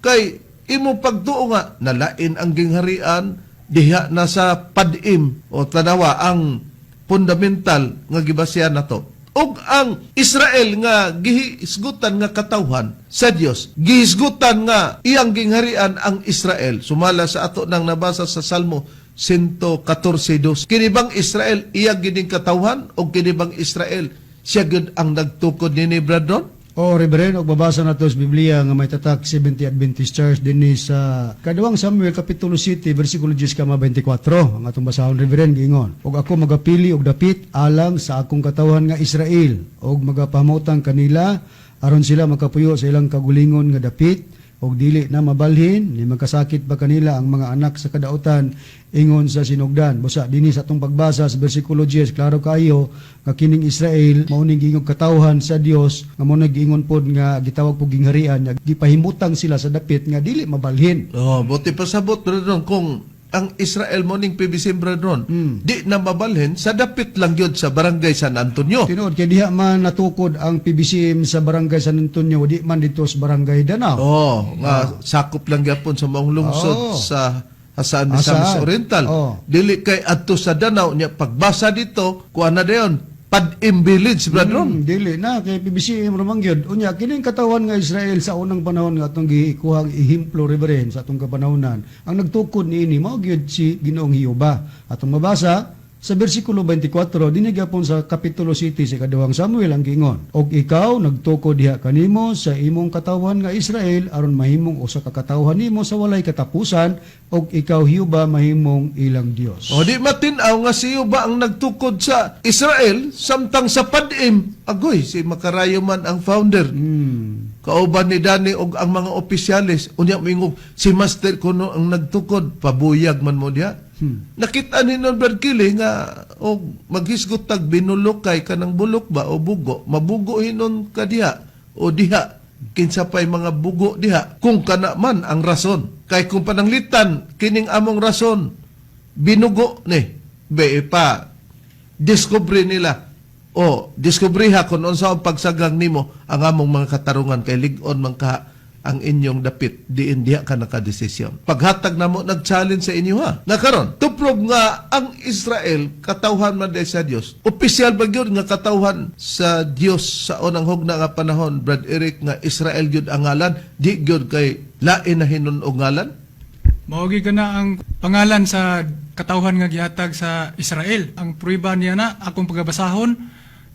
Speaker 1: Kay imo pagtuo nga nalain ang gingharian diha na sa PADM, o tanawa ang fundamental nga gibasihan nato ug ang Israel nga gihisgutan nga katawhan sa Dios, gihisgutan nga iyang gingharian ang Israel sumala sa ato nang nabasa sa Salmo 114:2. Kini bang Israel iya gining katawhan o kini bang Israel siya gyud ang nagtukod nini, Brad Ron?
Speaker 3: O Reverend, og babasa nato sa Biblia nga may tatak Seventh Adventist Church dinhi sa Kaduhang Samuel kapitulo 7 bersikulo 10 kama 24. Ang atong basahon, Reverend, giingon: "Og ako magapili og dapit alang sa akong katawhan nga Israel og magapamutang kanila aron sila makapuyo sa ilang kagulingon nga dapit og dili na mabalhin ni magkasakit pa kanila ang mga anak sa kadautan ingon sa sinugdan." Busa dinhi sa atong pagbasa sa bersikulo 10, klaro kaayo nga kining Israel mao ning giingong katawhan sa Dios nga mao giingon pod nga gitawag pog gingharian nga gipahimutang sila sa dapit nga dili mabalhin.
Speaker 1: Oh, buti pasabot, Brother, kung ang Israel mo ning PBC, Brother, di na mabalhin sa dapit lang yun sa Barangay San Antonio.
Speaker 3: Tinuod kay diha man natukod ang PBCM sa Barangay San Antonio, di man dito sa Barangay Danao.
Speaker 1: Oh, nga sakop lang gyapon sa maong lungsod sa Jasaan, Misamis
Speaker 3: Jasaan.
Speaker 1: Oriental. Dili kay adto sa Danao nya pagbasa dito, kuan na dayon, Pad-im Village, Brother.
Speaker 3: Dili na kay PBCM ra man gyud. Unya kining katawan nga Israel sa unang panahon nga atong gikuhang ehemplo, Reverend, sa atong kapanahonan, ang nagtukod niini mao gyud si Ginoong Jehova. Atong mabasa sa bersikulo 24 dinhi gyapon sa kapitulo 7 sa Ikaduhang Samuel ang giingon: "Og ikaw nagtukod diha kanimo sa imong katawhan nga Israel aron mahimong usa ka katawhan nimo sa walay katapusan og ikaw Jehova mahimong ilang Dios."
Speaker 1: O di matin-aw nga siyo ba ang nagtukod sa Israel samtang sa Padim, agoy, si Makarayo man ang founder. Kauban ni Dani og ang mga opisyales, unya moingog si Master kuno ang nagtukod, pabuyag man mo diha. Nakita ni non Brad Kili nga og maghisgot tag binulokay kanang bulok ba o bugo, mabugo hinon ka diha o diha kinsa pay mga bugo diha kung kana man ang rason. Kay kung pananglitan kining among rason binugo ni be pa discovery nila o diskubriha kung unsa ang pagsagang nimo ang among mga katarungan kay lig-on man ka ang inyong dapit diin diha ka nakadesisyon. Paghatag namo nag-challenge sa inyo ha. Na karon, to prove nga ang Israel katawhan man diay sa Dios. Opisyal ba gyud nga katawhan sa Dios sa unang hugna nga panahon, Brad Eric, nga Israel gyud ang ngalan, di gyud kay lain na hinun-og ngalan?
Speaker 2: Mao gyud kana ang pangalan sa katawhan nga gihatag sa Israel. Ang prueba niya na akong pagabasahon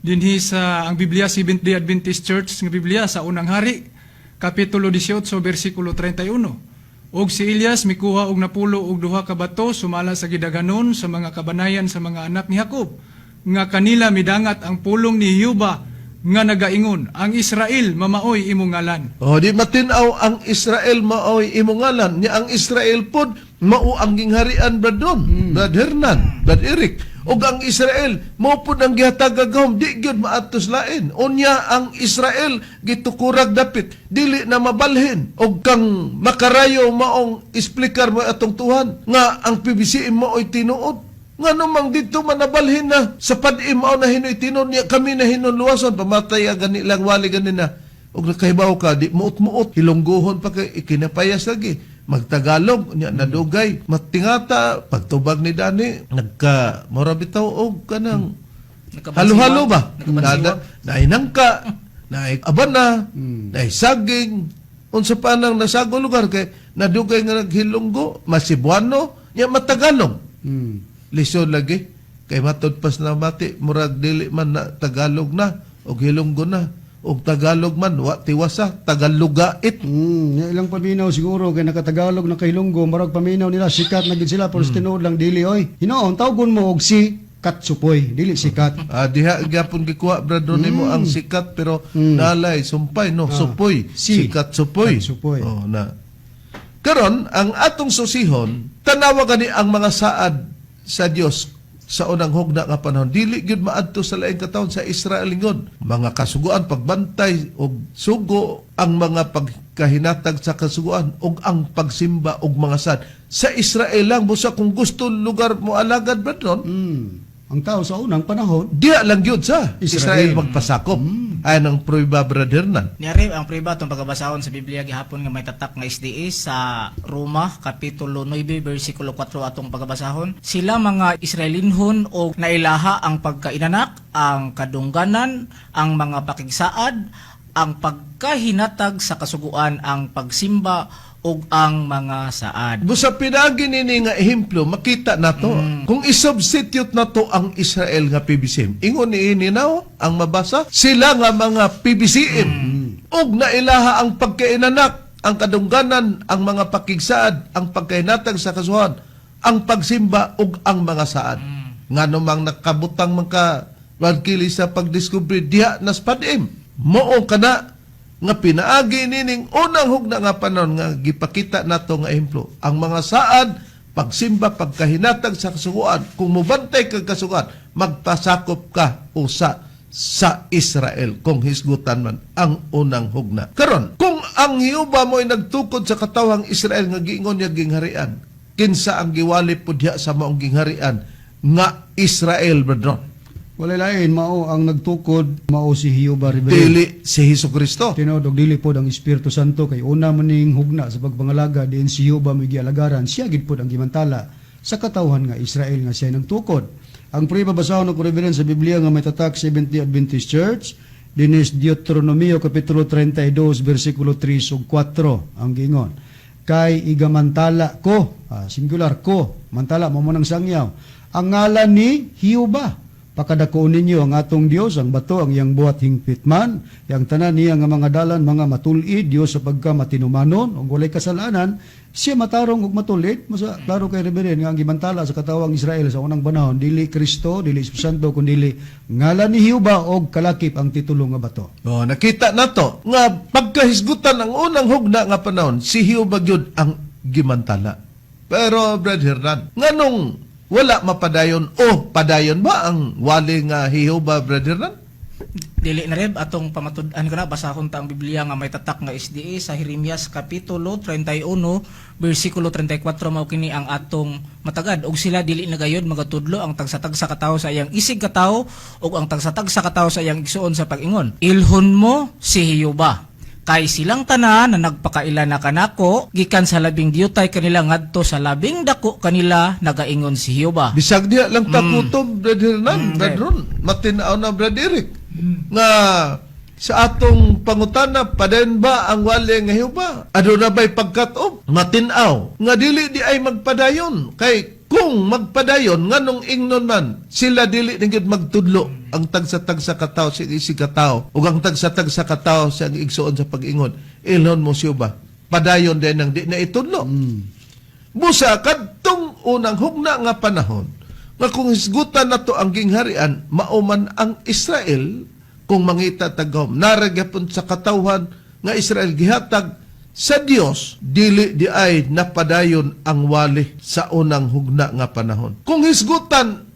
Speaker 2: dinhi sa ang Biblia Seventh Day Adventist Church nga Biblia sa Unang Hari kapitulo 18 bersikulo 31. Og si Elias mikuha og 92 ka bato sumala sa gidaghanon sa mga kabanayan sa mga anak ni Jacob nga kanila midangat ang pulong ni Jehova nga nagaingon, "Ang Israel mamaoy imong ngalan."
Speaker 1: O di matin-aw ang Israel maoy imong ngalan nya ang Israel pod mao ang gingharian, Brad Don, Brad Hernan, Brad Eric. Ug ang Israel mao pod ang gihatag gahom, di gyud maatos lain. Unya ang Israel gitukurag dapit dili na mabalhin og kang makarayo maong isplikar mo atong tuhan nga ang PBCM maoy tinuod. Nga namang dito man nabalhin na sa Padim mao na hinoy tinuod niya kami na hinon luwason pamatay gani lang wali gani na og nakahibaw ka di muot-muot hilonggohon pa kay ikinapayas lagi magtagalog nya nadugay matingata pagtubag ni Dani nagka mura bitaw og kanang halo-halo ba
Speaker 4: Nagkabansiwag.
Speaker 1: Naay nangka, naay abana, naay saging, unsa pa nang nasago lugar kay nadugay nga naghilonggo, masibuano nya matagalog. Lisod lagi kay matud pas na mati murag dili man na Tagalog na og Hilonggo na og Tagalog man wa tiwasa Tagalogait.
Speaker 3: Yung ilang paminaw siguro kay nakatagalog na kahilonggo, marag paminaw nila sikat na gid sila pero sa tinuod lang dili oy. Hinoon tawgon mo og si Katsupoy, dili sikat.
Speaker 1: Ah, diha gyapon gikuha, brother, nimo ang sikat pero nalay sumpay no supoy.
Speaker 3: Si.
Speaker 1: Sikat supoy.
Speaker 3: Supoy.
Speaker 1: Oh na. Karon ang atong susihon tanawa gani ang mga saad sa Dios sa unang hugna nga panahon dili gyud maadto sa laing katawhan sa Israel ingon mga kasuguan pagbantay og sugo ang mga pagkahinatag sa kasuguan ug ang pagsimba og mga sad sa Israel lang busa kung gusto lugar mo alagad, brother.
Speaker 3: Ang tao sa unang panahon
Speaker 1: Diya lang yun sa Israel,
Speaker 3: Israel.
Speaker 1: magpasakop. Ay ang prueba, Brother Hernan.
Speaker 4: Niari ang prueba atong pagabasahon sa Biblia gihapon nga may tatak nga SDA sa Roma kapitulo 9 bersikulo 4 atong pagabasahon. Sila mga Israelinhon og nailaha ang pagkainanak, ang kadungganan, ang mga pakigsaad, ang pagkahinatag sa kasuguan, ang pagsimba ug ang mga saad.
Speaker 1: Busa pinagi nini nga ehemplo, makita nato. Kung isubstitute nato ang Israel nga PBCM. Ingon ni ini now, ang mabasa, sila nga mga PBCM. Ug nailaha ang pagkainanak, ang kadungganan, ang mga pakigsaad, ang pagkahinatag sa kasuhan, ang pagsimba ug ang mga saad. Ngano mang nakabutang man ka, Brad Kili, sa pagdiskubre diha nas padim. Mao kana nga pinaagi nining unang hugna nga panahon nga gipakita nato nga ehemplo. Ang mga saad, pagsimba, pagkahinatag sa kasuguan, kung mubantay kag kasuguan, magpasakop ka usa sa Israel kung hisgutan man ang unang hugna. Karon, kung ang Jehova mo'y nagtukod sa katawhang Israel nga giingon niya gingharian, kinsa ang giwali pud diha sa maong gingharian nga Israel, brethren?
Speaker 3: Walay lain, mao ang nagtukod, mao si Jehova, Reverend.
Speaker 1: Dili si Hesus Kristo.
Speaker 3: Tinuod og dili pod ang Espiritu Santo kay una man ning hugna sa pagpangalaga diin si Jehova may gialagaran, siya gid pod ang gimantala sa katawhan nga Israel nga siya nagtukod. Ang pre babasahon ko, Reverend, sa Biblia nga may tatak Seventh-day Adventist Church dinis Deuteronomio kapitulo 32 bersikulo 3 ug 4. Ang giingon, "Kay igamantala ko," singular ko, mantala mo mo ng sangyaw, "ang ngalan ni Jehova. Pakadakoon ninyo ang atong Dios, ang bato, ang iyang buhat hingpit man, yang tanan niya nga mga dalan mga matul-id, Dios sa pagka matinumanon ug walay kasalanan, siya matarong ug matulid." Masa klaro kay, Reverend, nga ang gimantala sa katawang Israel sa unang panahon dili Kristo, dili Espiritu Santo, kundi ngalan ni Jehova og kalakip ang titulo nga bato.
Speaker 1: Oh, nakita nato nga pagkahisgutan ang unang hugna nga panahon, si Jehova gyud ang gimantala. Pero Brad Hernan, nganong wala mapadayon o padayon ba ang wali nga Jehova, Brad Hernan?
Speaker 4: Dili na, Reb, atong pamatud-an kana, basahon ta ang Biblia nga may tatak nga SDA sa Jeremias kapitulo 31 bersikulo 34. Mao kini ang atong matagad: "Og sila dili na gayod magatudlo ang tagsa-tagsa ka tawo sa iyang isig katawo ug ang tagsa-tagsa ka tawo sa iyang igsuon sa pag-ingon, 'Ilhon mo si Jehova,' kay silang tanan na nagpakaila na kanako gikan sa labing diyutay kanila ngadto sa labing dako kanila, nagaingon si Jehova."
Speaker 1: Bisag diha lang takutom, Brad Hernan, Brad Ron, matinaw na, Brad Eric. Nga sa atong pangutana, padayon ba ang wali nga Jehova? Aduna ba'y pagkat-off? Matinaw nga dili di ay magpadayon. Kay kung magpadayon, nganong ingnon man, sila dili na gyud magtudlo ang tagsa-tagsa katawo sa isig katawo ug ang tagsa-tagsa katawo sa igsuon sa pag-ingon, "Ilhon mo siya ba?" Padayon din ang di na itudlo. Busa kadtong unang hugna nga panahon nga kung hisgutan nato ang gingharian mao man ang Israel, kung mangita tagom nara gyapon sa katawhan nga Israel gihatag sa Dios, dili di ay napadayon ang wali sa unang hugna nga panahon. Kung hisgutan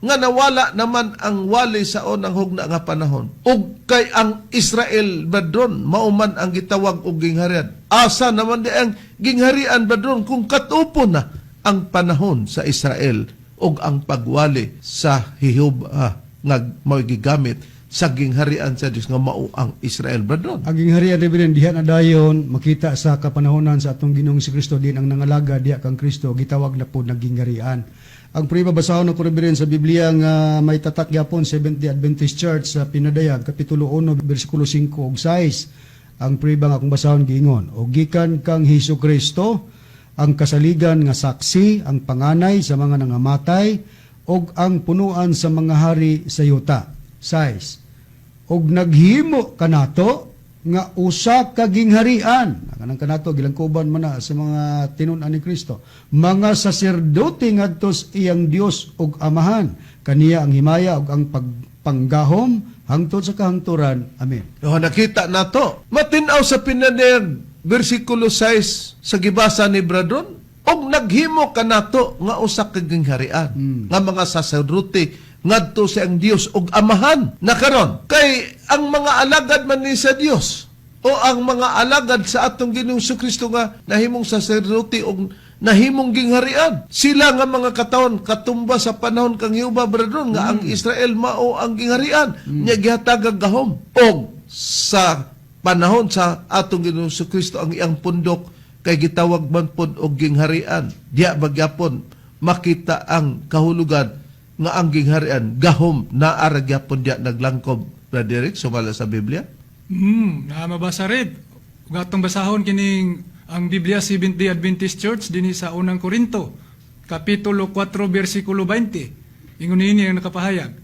Speaker 1: nga nawala naman ang wali sa unang hugna nga panahon ug kay ang Israel, brethren, mao man ang gitawag og gingharian, asa naman di ang gingharian, brethren, kung katupo na ang panahon sa Israel ug ang pagwali sa Jehova nga mao gigamit sa gingharian sa Dios nga mao ang Israel, brethren?
Speaker 3: Ang gingharian, Reverend, diha na dayon makita sa kapanahonan sa atong Ginoong si Kristo din ang nangalaga diha kang Kristo gitawag na po ng gingharian. Ang pre babasahon ako, Reverend, sa Biblia nga may tatak gyapon Seventh-day Adventist Church sa Pinadayag kapitulo 1 bersikulo 5 ug 6. Ang pre nga akong basahon giingon, "O gikan kang Hesus Kristo, ang kasaligan nga saksi, ang panganay sa mga nangamatay ug ang punuan sa mga hari sa yuta." 6. "Og naghimo kanato nga usa ka gingharian," kanang kanato gilangkuban man na sa mga tinun-an ni Kristo, "mga saserdote ngadto sa iyang Dios ug Amahan, kaniya ang himaya ug ang pagpanggahom hangtod sa kahangturan. Amen."
Speaker 1: No, nakita nato. Matinaw sa Pinadayag, versikulo 6 sa gibasa ni Bradron, og naghimo kanato nga usa ka gingharian, nga mga saserdote ngadto sa ang Dios ug Amahan. Na karon, kay ang mga alagad man ni sa Dios o ang mga alagad sa atong Ginoong Kristo nga nahimong saserdote og nahimong gingharian. Sila nga mga katawhan katumba sa panahon kang Jehova, brethren, nga ang Israel mao ang gingharian nya gihatagag gahom. Og sa panahon sa atong Ginoong Kristo, ang iyang pundok kay gitawag man pod og gingharian. Diya bagyapon makita ang kahulugan nga ang gingharian gahom naa ra gyapon diya naglangkob, Brother Eric, sumala sa Biblia.
Speaker 2: Na mabasa, Reb. Ug atong basahon kining ang Biblia Seventh-day Adventist Church dinhi sa Unang Korinto, kapitulo 4 bersikulo 20. Ingon niini ang nakapahayag.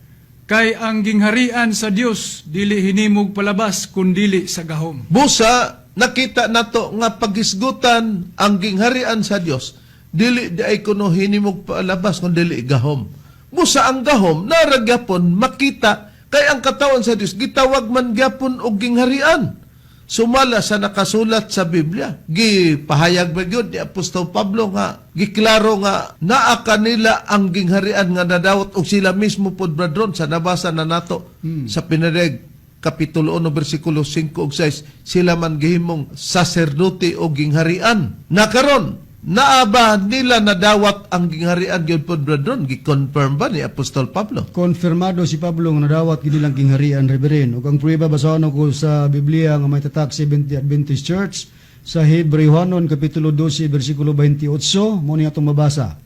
Speaker 2: Kay ang gingharian sa Dios dili hinimog palabas kundili sa gahom.
Speaker 1: Busa nakita nato nga paghisgutan ang gingharian sa Dios dili di ay kuno hinimog palabas kun dili gahom. Busa ang gahom nara gyapon makita kay ang katawan sa Dios gitawag man gyapon og gingharian. Sumala sa nakasulat sa Biblia. Gipahayag ba gyud ni Apostol Pablo nga giklaro nga naa kanila ang gingharian nga nadawat og sila mismo pod, bradron, sa nabasa na nato sa Pinareg Kapitulo 1 bersikulo 5 ug 6, sila man gihimong saserdote o gingharian. Nakaron, naa ba nila nadawat ang gingharian gyud pod, bradron? Gi-confirm ba ni Apostol Pablo?
Speaker 3: Konfirmado si Pablo nga nadawat gid nilang gingharian, Reverend. Ug ang prueba, basahon ko sa Biblia nga may tatak Seventh-day Adventist Church sa Hebreohanon kapitulo 12 bersikulo 28, mo ni atong mabasa.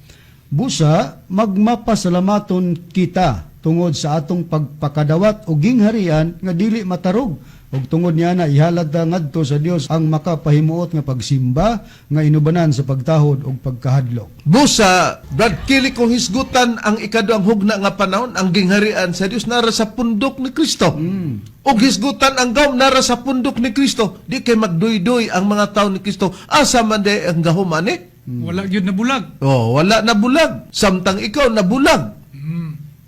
Speaker 3: Busa magmapasalamaton kita tungod sa atong pagpakadawat og gingharian nga dili matarog, ug tungod niya na ihalad ta ngadto sa Dios ang makapahimuot nga pagsimba nga inubanan sa pagtahod ug pagkahadlok.
Speaker 1: Busa, Brad Kili, kung hisgutan ang ikaduhang hugna nga panahon, ang gingharian sa Dios nara sa pundok ni Kristo. Ug hisgutan ang gahom nara sa pundok ni Kristo, di kay magduyduy ang mga tao ni Kristo. Asa man di ang gahom ani?
Speaker 2: Wala gyud na bulag.
Speaker 1: Oh, wala na bulag. Samtang ikaw nabulag.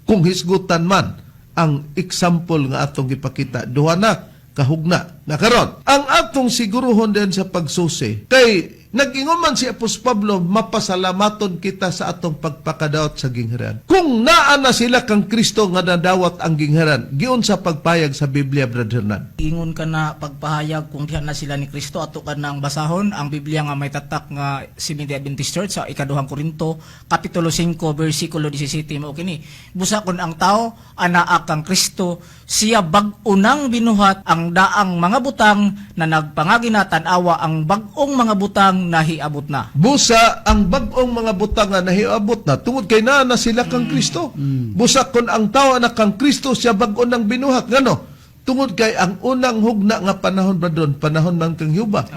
Speaker 1: Kung hisgutan man ang example nga atong gipakita, duha na kahugna. Nakaron, ang atong siguruhon din sa pagsusi, kay nag-ingon man si Apostol Pablo, mapasalamaton kita sa atong pagpakadawat sa gingharian. Kung naa na sila kang Kristo nga nadawat ang gingharian, giun sa pagpayag sa Biblia, Brother Hernan?
Speaker 4: Ingon ka na pagpahayag kung diha na sila ni Kristo, ato ka nang basahon ang Biblia nga may tatak nga Seventh-day Adventist Church sa ikaduhang Korinto kapitulo 5 bersikulo 17, mao kini: Busa kon ang tao anaa kang Kristo, siya bag-o nang binuhat, ang daang mga butang na nagpangagi na tan-awa, ang bag-ong mga butang nahiabot na.
Speaker 1: Busa ang bag-ong mga butang nga nahiabot na tungod kay naa na sila kang Kristo. Busa kon ang tao anak kang Kristo, siya bag-o nang binuhat, ngano? Tungod kay ang unang hugna nga panahon, bradon, panahon man kang Huba.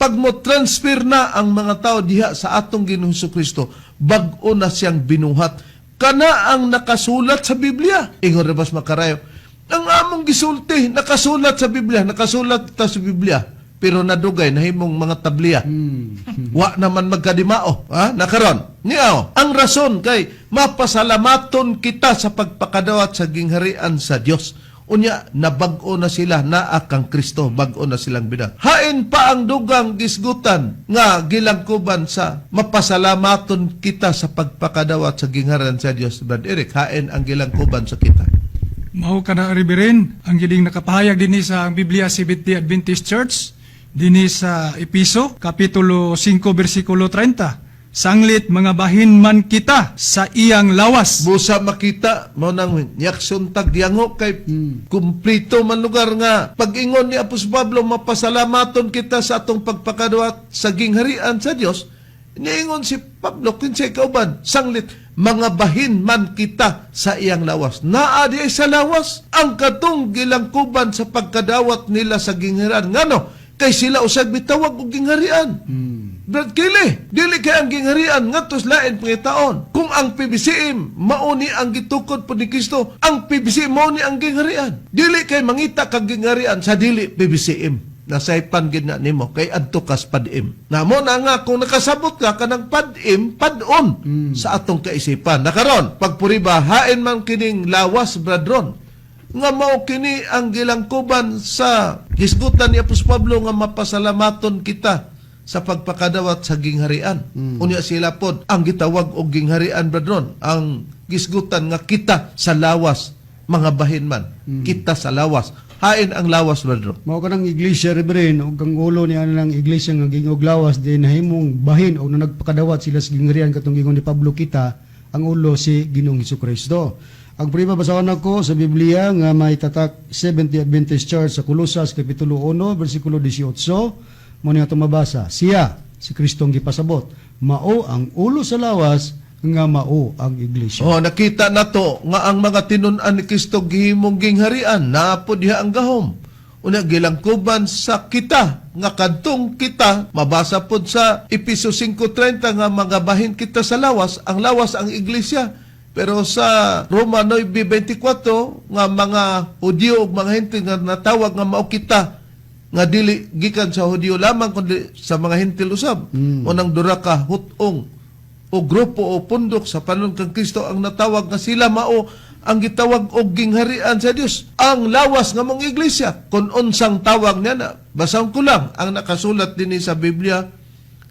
Speaker 1: Pag mo transfer na ang mga tao diha sa atong Ginoong Kristo, bag-o na siyang binuhat. Kana ang nakasulat sa Biblia. Ingon rebas makarayo. Ang among gisulti nakasulat sa Biblia, nakasulat ta sa Biblia. Pero nadugay nahimong mga tabliya. Wa naman magkadimao, ha? Nakaron. Niaw, ang rason kay mapasalamaton kita sa pagpakadawat sa gingharian sa Dios. Unya, nabag-o na sila, naa kang Kristo, bag-o na silang binuhat. Hain pa ang dugang gisgutan nga gilangkuban sa mapasalamaton kita sa pagpakadawat sa gingharian sa Dios? Brad Eric, hain ang gilangkuban sa kita?
Speaker 2: Mao kana, Reverend, ang giling nakapahayag dinhi sa ang Biblia Seventh-day Adventist Church dinhi sa Episo kapitulo 5 bersikulo 30. Sanglit mga bahin man kita sa iyang lawas.
Speaker 1: Busa makita mo nang yakson tag yango kay kumplito man lugar nga pag-ingon ni Apostol Pablo, mapasalamaton kita sa atong pagpakadawat sa gingharian sa Dios. Niingon si Pablo kinsay kauban, sanglit mga bahin man kita sa iyang lawas. Naa di ay sa lawas ang katong gilangkuban sa pagkadawat nila sa gingharian, ngano kay sila usag bitawag og gingharian. Brad Kili, dili kay ang gingharian ngadto sa lain pangitaon. Kung ang PBCM mauni ang gitukod po ni Kristo, ang PBCM mauni ang gingharian. Dili kay mangita kag gingharian sa dili PBCM. Nasaypan gid na nimo kay adto kas PADM. Na mo na nga kung nakasabot ka kanang PADM, padon sa atong kaisipan. Nakaron, pagpuriba hain man kining lawas, bradron, nga mao kini ang gilangkuban sa hisgutan ni Apostol Pablo nga mapasalamaton kita sa pagpakadawat sa gingharian. Unya sila pod ang gitawag og gingharian, bradron, ang gisgutan nga kita sa lawas, mga bahin man. Kita sa lawas. Hain ang lawas, bradron?
Speaker 3: Mao kanang iglesia, Reverend, ug ang ulo niya ng iglesia nga gingog lawas din nahimong bahin og na nagpakadawat sila sa gingharian katong gingon ni Pablo kita, ang ulo si Ginoong Kristo. Ang prima, basahon ako sa Biblia nga may tatak Seventh-day Adventist Church sa Kolosas kapitulo 1 bersikulo 18, mo ni atong mabasa. Siya, si Kristong gipasabot, mao ang ulo sa lawas nga mao ang iglesia.
Speaker 1: Oh, nakita na to nga ang mga tinun-an ni Kristo gihimong gingharian, naa po diha ang gahom. Una gilangkuban sa kita nga kadtong kita mabasa pod sa Epeso 5:30 nga mga bahin kita sa lawas, ang lawas ang iglesia. Pero sa Roma 9:24 nga mga Hudyo ug mga Hentil nga natawag nga mao kita nga dili gikan sa Hudyo lamang kundi sa mga Hentil usab. Unang dura ka hut-ong o grupo o pundok sa panahon kang Kristo ang natawag nga sila mao ang gitawag og gingharian sa Dios, ang lawas nga mong iglesia. Kung unsang tawag niya na, basahon ko lang ang nakasulat dinhi sa Biblia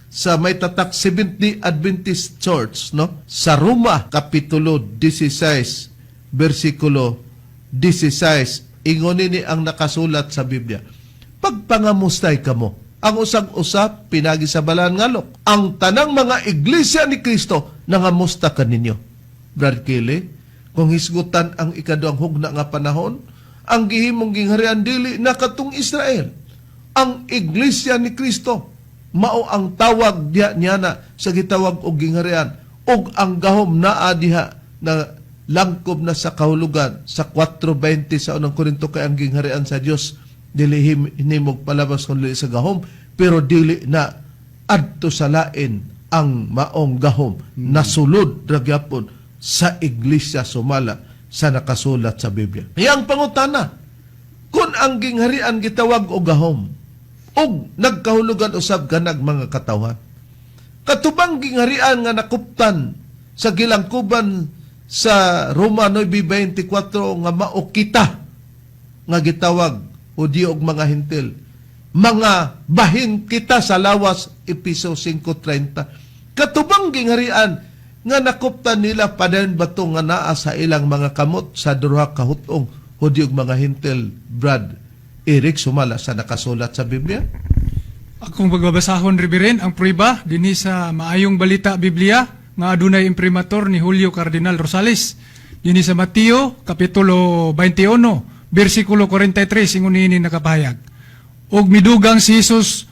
Speaker 1: sa may tatak Seventh-day Adventist Church, no, sa Roma kapitulo 16 bersikulo 16. Ingon nini ang nakasulat sa Biblia: "Pagpangamustay kamo ang usag usa pinagi sa balaan nga alok. Ang tanang mga iglesia ni Kristo nangamusta kaninyo." Brad Kelly, kung hisgutan ang ikaduhang hugna nga panahon, ang gihimong gingharian dili na katong Israel. Ang iglesia ni Kristo mao ang tawag diha niya na sa gitawag og gingharian, ug ang gahom naa diha na langkob na sa kahulugan sa 4:20 sa Unang Korinto, kay ang gingharian sa Dios dili hinimog palabas kun dili sa gahom, pero dili na adto sa lain ang maong gahom, nasulod ra gyapon sa iglesia sumala sa nakasulat sa Biblia. Iyang pangutana, kung ang gingharian gitawag og gahom ug nagkahulugan usab kanag mga katawhan, katubang gingharian nga nakuptan sa gilangkuban sa Roma 9:24 nga mao kita nga gitawag Hudyo og mga Hentil, mga bahin kita sa lawas, Epeso 5:30, katubang gingharian nga nakuptan nila, padayon ba to nga naa sa ilang mga kamot sa duha ka hut-ong Hudyo ug mga Hentil, Brad Eric, sumala sa nakasulat sa Biblia?
Speaker 2: Akong pagbabasahon, Reverend, ang prueba dinhi sa Maayong Balita Biblia nga adunay imprimatur ni Julio Cardinal Rosales. Dinhi sa Mateo kapitulo 21 bersikulo 43, ingon niini nakapahayag. "Og midugang si Jesus,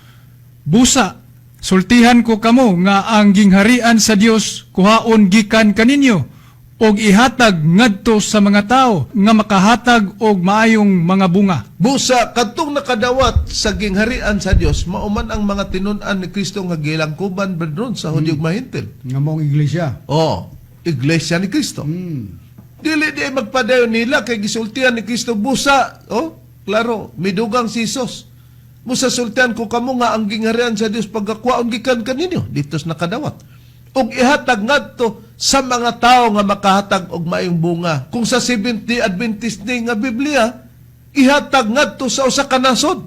Speaker 2: 'Busa, sultihan ko kamo nga ang gingharian sa Dios kuhaon gikan kaninyo og ihatag ngadto sa mga tao nga makahatag og maayong mga bunga.'"
Speaker 1: Busa, kadtong nakadawat sa gingharian sa Dios mao man ang mga tinun-an ni Kristo nga gilangkuban, brethren, sa Hudyo ug Mahintil.
Speaker 3: Nga maong iglesia.
Speaker 1: Oh, iglesia ni Kristo. Dili di magpadayon nila kay gisultihan ni Kristo, "Busa," oh, klaro, midugang si Jesus. "Busa sultihan ko kamo nga ang gingharian sa Dios pagkakuhaon gikan kaninyo," dito sa nakadawat, ug ihatag ngadto sa mga tao nga makahatag og maayong bunga. Kung sa Seventh-day Adventist ni nga Biblia, ihatag ngadto sa usa ka nasod.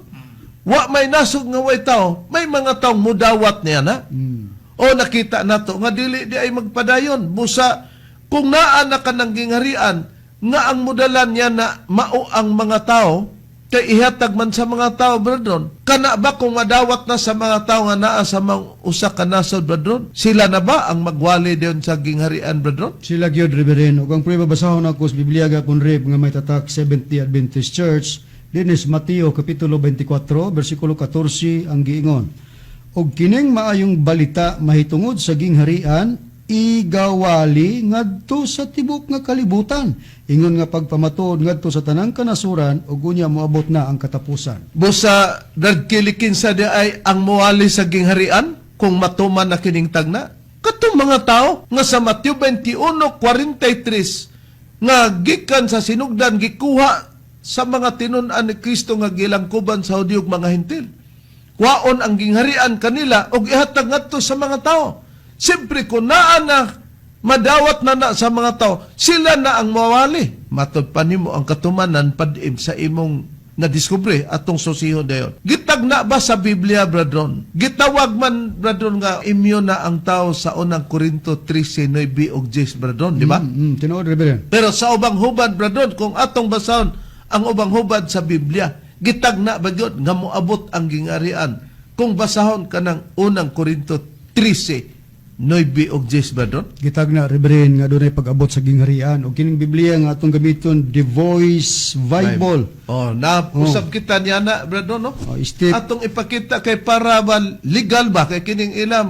Speaker 1: Wa may nasod nga way tao, may mga taong mudawat niya na. O nakita nato nga dili di ay magpadayon. Busa kung naa na kanang gingharian nga ang mudalan niya na mao ang mga tao, kay ihatag man sa mga tao, brethren, kana ba kung madawat na sa mga tao nga naa sa mga usa ka nasod, brethren, sila na ba ang magwali diyon sa gingharian, brethren?
Speaker 3: Sila gyud, Reverend. Ug ang prueba, basahon ako sa Biblia gapon, Reb, nga may tatak Seventh-day Adventist Church dinis Mateo kapitulo 24 bersikulo 14 ang giingon. "Og kining maayong balita mahitungod sa gingharian igawali ngadto sa tibok nga kalibutan ingon nga pagpamatuod ngadto sa tanang kanasuran ug unya moabot na ang katapusan."
Speaker 1: Busa nagkilikin sa di ay ang muwali sa gingharian kung matuman na kining tagna, katong mga tao nga sa Mateo 21:43 nga gikan sa sinugdan gikuha sa mga tinun-an ni Kristo nga gilangkuban sa Hudyo ug mga Hentil. Kwaon ang gingharian kanila ug ihatag ngadto sa mga tao. Siyempre kung naa na madawat na na sa mga tao, sila na ang mawali. Matod pa nimo ang katumanan padim sa imong na-discover atong susihon dayon. Gitagna ba sa Biblia, brethren? Gitawag man, brethren, nga immune na ang tao sa Unang Korinto 13, 9 ug 10, brethren, di ba?
Speaker 3: Tinuod, Reverend.
Speaker 1: Pero sa ubang hubad, brethren, kung atong basahon ang ubang hubad sa Biblia, gitagna ba gyud nga moabot ang gingharian? Kung basahon kanang Unang Korinto 13, 9 ug 10, brethren?
Speaker 3: Gitagna, Reverend, nga dunay pag-abot sa gingharian. Ug kining Biblia nga atong gamiton, The Voice Bible.
Speaker 1: Oh, na usab kita niya na, brethren, no?
Speaker 3: Oh, step
Speaker 1: Atong ipakita kay para ba legal ba kay kining ila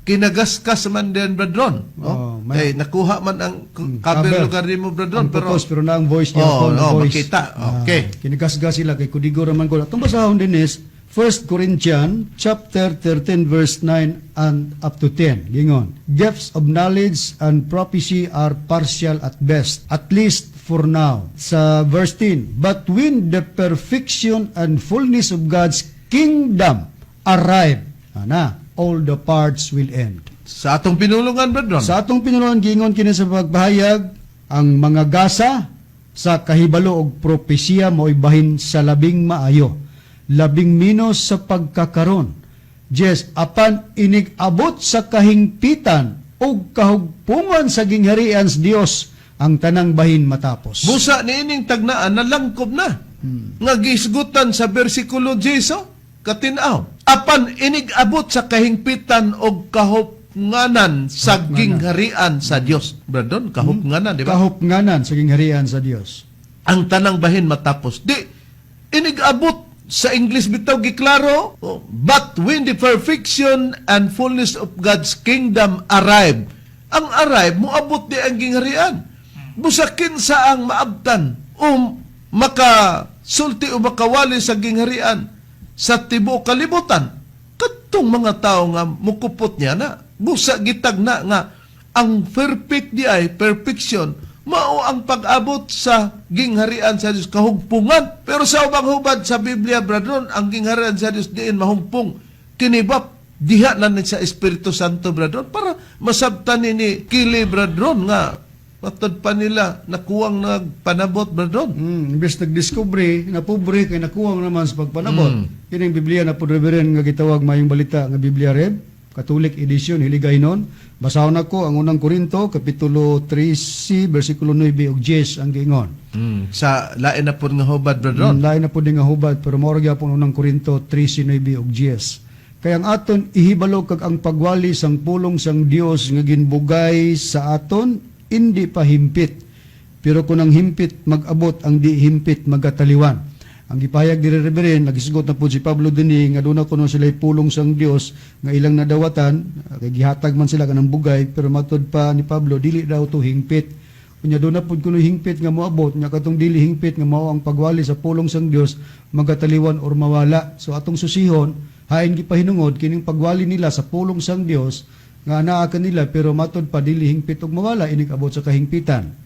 Speaker 1: kinagaskas man din, brethren, no?
Speaker 3: Oh,
Speaker 1: Kay nakuha man ang kabel
Speaker 3: kabel.
Speaker 1: lugar nimo, brethren,
Speaker 3: Ang
Speaker 1: pero
Speaker 3: purpose, pero na ang voice niya
Speaker 1: Oh,
Speaker 3: ang
Speaker 1: no,
Speaker 3: voice.
Speaker 1: makita. Okay.
Speaker 3: Ah, kinagasgas sila kay kudigo raman ko. Atong basahon din is 1 Corinthians chapter 13 verse 9 and up to 10. Gingon, "Gifts of knowledge and prophecy are partial at best, at least for now." Sa verse 10, "But when the perfection and fullness of God's kingdom arrive," ana, "all the parts will end."
Speaker 1: Sa atong pinulungan, Brad Ron.
Speaker 3: Sa atong pinulungan, gingon kini sa pagpahayag, ang mga gasa sa kahibalo og propesiya mo'y bahin sa labing maayo, labing minos sa pagkakaron. Yes, apan inig-abot sa kahingpitan ug kahugpungan sa gingharian sa Dios, ang tanang bahin matapos.
Speaker 1: Busa niining tagnaan nalangkob na. Nga gisgutan sa bersikulo 10 oh, katinaw. Apan inig-abot sa kahingpitan og kahupnganan sa gingharian sa Dios. Brad Ron, kahupnganan, di ba?
Speaker 3: Kahupnganan sa gingharian sa Dios.
Speaker 1: Ang tanang bahin matapos. Di inig-abot, sa English bitaw giklaro, oh, "But when the perfection and fullness of God's kingdom arrive." Ang arrive, moabot di ang gingharian. Busa kinsa ang maabtan o makasulti o makawali sa gingharian sa tibuok kalibutan? Katong mga tao nga mukupot niya na. Busa gitag na nga ang perfect di ay perfection mao ang pag-abot sa gingharian sa Dios, kahugpungan. Pero sa ubang hubad sa Biblia, Brad Ron, ang gingharian sa Dios diin mahugpong kini ba diha na ni sa Espiritu Santo, Brad Ron, para masabtan ni Kili, Brad Ron, nga matod pa nila nakuwang nagpanabot, Brad Ron.
Speaker 3: Imbes nagdiskubre, napobre kay nakuwang naman sa pagpanabot. Kining Biblia na po, Reverend, nga gitawag Maayong Balita nga Biblia Rev, Catholic edition, Hiligaynon. Basahon nako ang Unang Korinto kapitulo 13 bersikulo 9 ug 10 ang giingon.
Speaker 1: Sa lain na po nga hubad, Brad Ron.
Speaker 3: Lain na po din nga hubad, pero mao ra gyapon Unang Korinto 13:9 ug 10. Kaya ang aton ihibalo kag ang pagwali sang pulong sang Dios nga ginbugay sa aton indi pa himpit. Pero kung ang himpit mag-abot, ang di himpit magataliwan. Ang gipahayag diri, Reverend, nagisgot na po si Pablo dinhi nga doon kuno sila pulong sang Dios nga ilang nadawatan, kay gihatag man sila kanang bugay, pero matod pa ni Pablo dili daw to hingpit. Unya doon na pud kuno hingpit nga moabot, nya katong dili hingpit nga mao ang pagwali sa pulong sang Dios magataliwan or mawala. So atong susihon hain gipahinungod kining pagwali nila sa pulong sang Dios nga anaa kanila, pero matod pa dili hingpit ug mawala inig abot sa kahingpitan.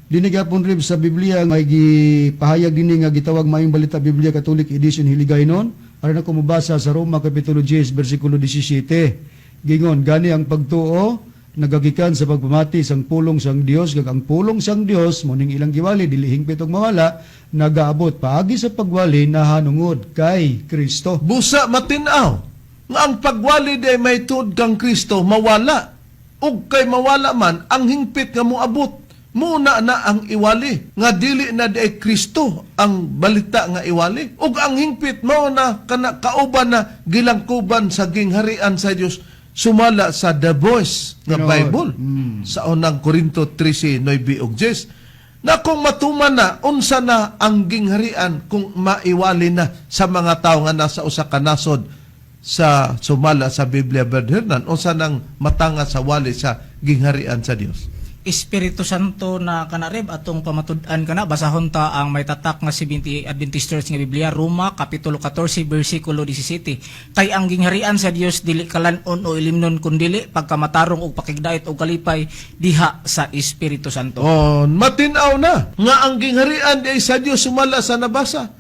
Speaker 3: Dini gyapon, Rib, sa Biblia may gipahayag dinhi nga gitawag Maayong Balita Biblia Catholic Edition Hiligaynon. Aron ako mobasa sa Roma kapitulo 10 bersikulo 17. Gingon, gani ang pagtuo nagagikan sa pagpamati sang pulong sang Dios, kag ang pulong sang Dios mo ning ilang giwali dili hingpit og mawala, nagaabot paagi sa pagwali nahanungod kay Kristo.
Speaker 1: Busa matinaw nga ang pagwali di ay may tuod kang Kristo mawala. Ug kay mawala man ang hingpit nga moabot, muna na ang iwali nga dili na di ay Kristo ang balita nga iwali. Ug ang hingpit mao na kana kauban na gilangkuban sa gingharian sa Dios sumala sa The Voice nga
Speaker 3: Tinuod.
Speaker 1: Bible sa Unang Korinto 13:9 ug 10 na kung matuman na, unsa na ang gingharian kung maiwali na sa mga tao nga nasa usa ka nasod sa sumala sa Biblia, Brad Hernan? Unsa nang matanga sa wali sa gingharian sa Dios?
Speaker 4: Espiritu Santo na kanareb atong pamatud-an kana. Basahon ta ang may tatak nga 70 Adventist Church nga Biblia, Roma kapitulo 14 bersikulo 17. Kay ang gingharian sa Dios dili kalan-on o ilimnon, kundili pagkamatarong ug pakigdait ug kalipay diha sa Espiritu Santo.
Speaker 1: Oh, matinaw na nga ang gingharian di ay sa Dios sumala sa nabasa.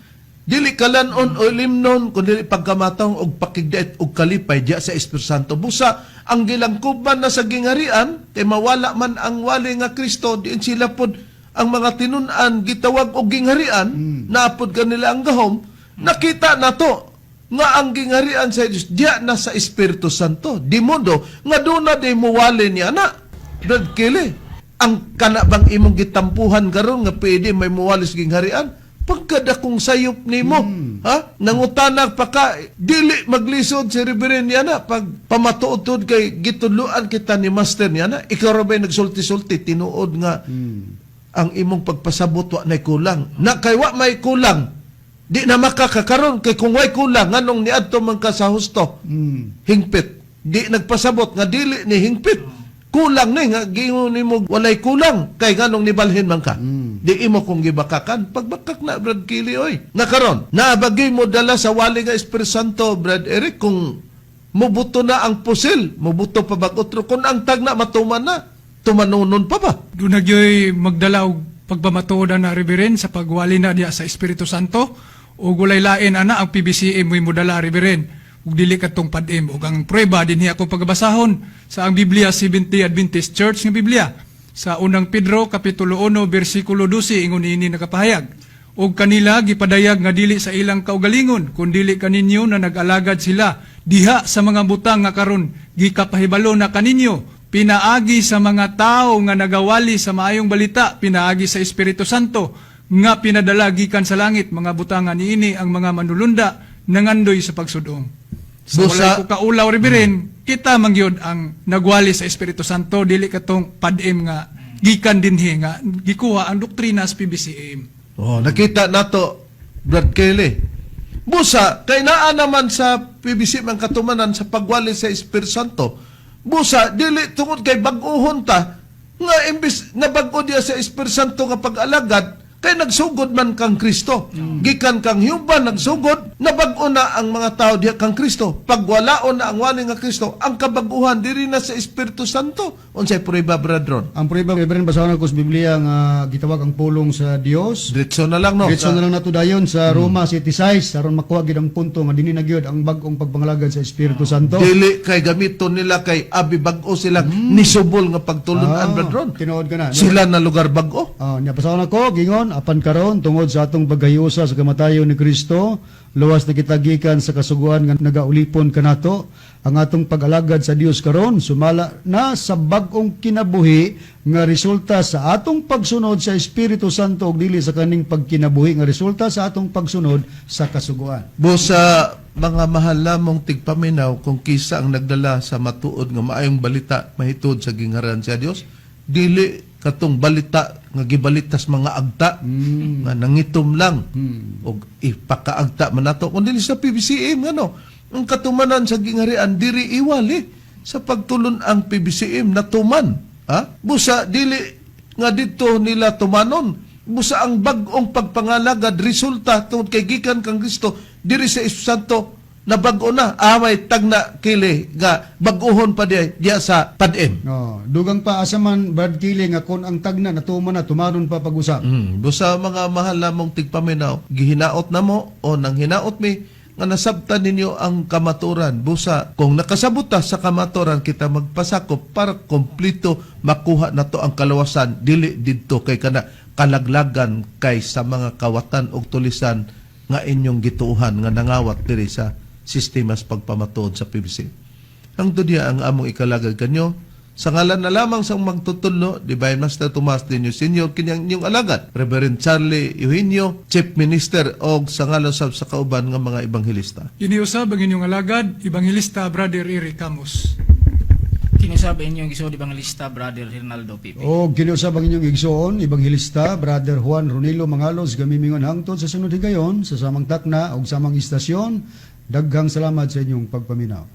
Speaker 1: Dili kalanon o limnon, kundi pagkamatang og pakigdait og kalipay diya sa Espiritu Santo. Busa ang gilangkuban na sa gingharian kay mawala man ang wali nga Kristo, diin sila pod ang mga tinun-an gitawag og gingharian, naapod kanila ang gahom. Nakita nato nga ang gingharian sa Dios diya na sa Espiritu Santo. Di mundo nga doon na di muwali niya na. Brad Kelly, ang kana bang imong gitampuhan karon nga pwede may muwali sa gingharian? Pagkadakong sayop nimo, ha? Nangutanag pa ka, dili maglisod si Reverend niya na pag pamatuod kay gitudloan kita ni Master niya na. Ikaw ra ba'y nagsulti-sulti tinuod nga ang imong pagpasabot wa nay kulang? Na kay wa may kulang, di na makakakaron kay kung way kulang, nganong niadto man ka sa husto? Hingpit. Di nagpasabot nga dili ni hingpit. Kulang ni nga giingon nimo walay kulang kay nganong nibalhin man ka. Di imo kung gibakakan, pagbakak na, Brad Kili, oy. Nakaron, naabagay mo dala sa wali nga Espiritu Santo, Brad Eric, kung mubuto na ang pusil, mubuto pa bag otro, kung ang tagna matuman na, tumanunon pa ba?
Speaker 2: Doon na gyoy magdala og pagpamatuod na, Reverend, sa pagwali na diya sa Espiritu Santo ug walay lain ana, ang PBCM mo'y modala, Reverend, ug dili kadtong PADM. Ug ang prueba dinhi ako pagabasahon sa ang Biblia, Seventh-day Adventist Church nga Biblia, sa Unang Pedro kapitulo 1 bersikulo 12, ingon niini nakapahayag, "Ug kanila gipadayag nga dili sa ilang kaugalingon kun dili kaninyo na nag-alagad sila diha sa mga butang nga karon gikapahibalo na kaninyo pinaagi sa mga tawo nga nagawali sa maayong balita pinaagi sa Espiritu Santo nga pinadala gikan sa langit, mga butang nga niini ang mga manulunda nangandoy sa pagsudong." So walay ko kaulaw, Reverend, kita mangyud ang nagwali sa Espiritu Santo, dili katong PADM nga gikan dinhi nga gikuha ang doktrina sa PBCM.
Speaker 1: Oh, nakita nato, Brad Kelly. Busa, kay naa naman sa PBC man katumanan sa pagwali sa Espiritu Santo. Busa, dili tungod kay bag-ohon ta, nga imbis na bag-o diya sa Espiritu Santo nga pag-alagad, kay nagsugod man kang Kristo. Gikan kang human nagsugod, nabag-o na ang mga tao diha kang Kristo. Pagwalaon na ang wali nga Kristo, ang kabaguhan diri na sa Espiritu Santo. Unsay prueba, Brad Ron?
Speaker 3: Ang prueba, Reverend, basahon ako sa Biblia nga gitawag ang pulong sa Dios.
Speaker 1: Diretso na lang, no?
Speaker 3: Diretso na lang nato dayon sa Roma 7:6 aron makuha gid ang punto nga dinhi na gyud ang bag-ong pagpangalagad sa Espiritu Santo.
Speaker 1: Dili kay gamiton nila kay abi bag-o sila nisubol nga pagtulun-an, Brad Ron.
Speaker 3: Tinuod ka na.
Speaker 1: Sila na lugar bag-o.
Speaker 3: Ah, nya basahon ako, gingon, "Apan karon tungod sa atong pagkahiusa sa kamatayon ni Kristo, luwas na kita gikan sa kasuguan nga nagaulipon kanato. Ang atong pag-alagad sa Dios karon sumala na sa bag-ong kinabuhi nga resulta sa atong pagsunod sa Espiritu Santo ug dili sa kaning pagkinabuhi nga resulta sa atong pagsunod sa kasuguan."
Speaker 1: Busa, mga mahal lamong tigpaminaw, kung kisa ang nagdala sa matuod nga maayong balita mahitod sa gingharian sa Dios, dili katong balita nga gibalitas mga agta nga nangitom lang og ipakaagta man nato, kun dili sa PBCM. Ngano ang katumanan sa gingharian diri iwali sa pagtulon ang PBCM natuman, ha? Busa dili nga didto nila tumanon. Busa ang bag-ong pagpangalagad resulta tungod kay gikan kang Kristo diri sa Espiritu Santo na bag-o na amay tagna kili nga bag-ohon pa diya, diya sa PADM.
Speaker 3: No, dugang pa, asa man, Brad Kili, nga kon ang tagna natuman na, tumanon pa pag-usap?
Speaker 1: Busa, mga mahal lamong tigpaminaw, gihinaot na mo o nang hinaot mi nga nasabtan ninyo ang kamaturan. Busa, kung nakasabot ta sa kamaturan, kita magpasakop para kompleto makuha na to ang kalawasan, dili didto kay kana kalaglagan kay sa mga kawatan og tulisan nga inyong gituohan nga nangawat diri sa sistemas pagpamatuod sa PBC. Hangtod diya ang among ikalagad kanyo. Sa ngalan na lamang sa magtutudlo, Divine Master Tomas Dinyo Senior, kinyang inyong alagad, Reverend Charlie Eugenio, Chief Minister, og sa ngalan sab sa kauban nga mga ebanghelista.
Speaker 2: Iniusab ang inyong alagad, Ebanghelista Brother Eric Camus.
Speaker 4: Kinusab inyong igsoon Evangelista Brother Hernaldo Pipi.
Speaker 3: O kiniusab ang inyong igsoon, Ebanghelista, Brother Juan Ronilo Mangalos, gamimingon hangtod sa sunod higayon, sa samang takna o samang istasyon. Daghang salamat sa inyong pagpaminaw.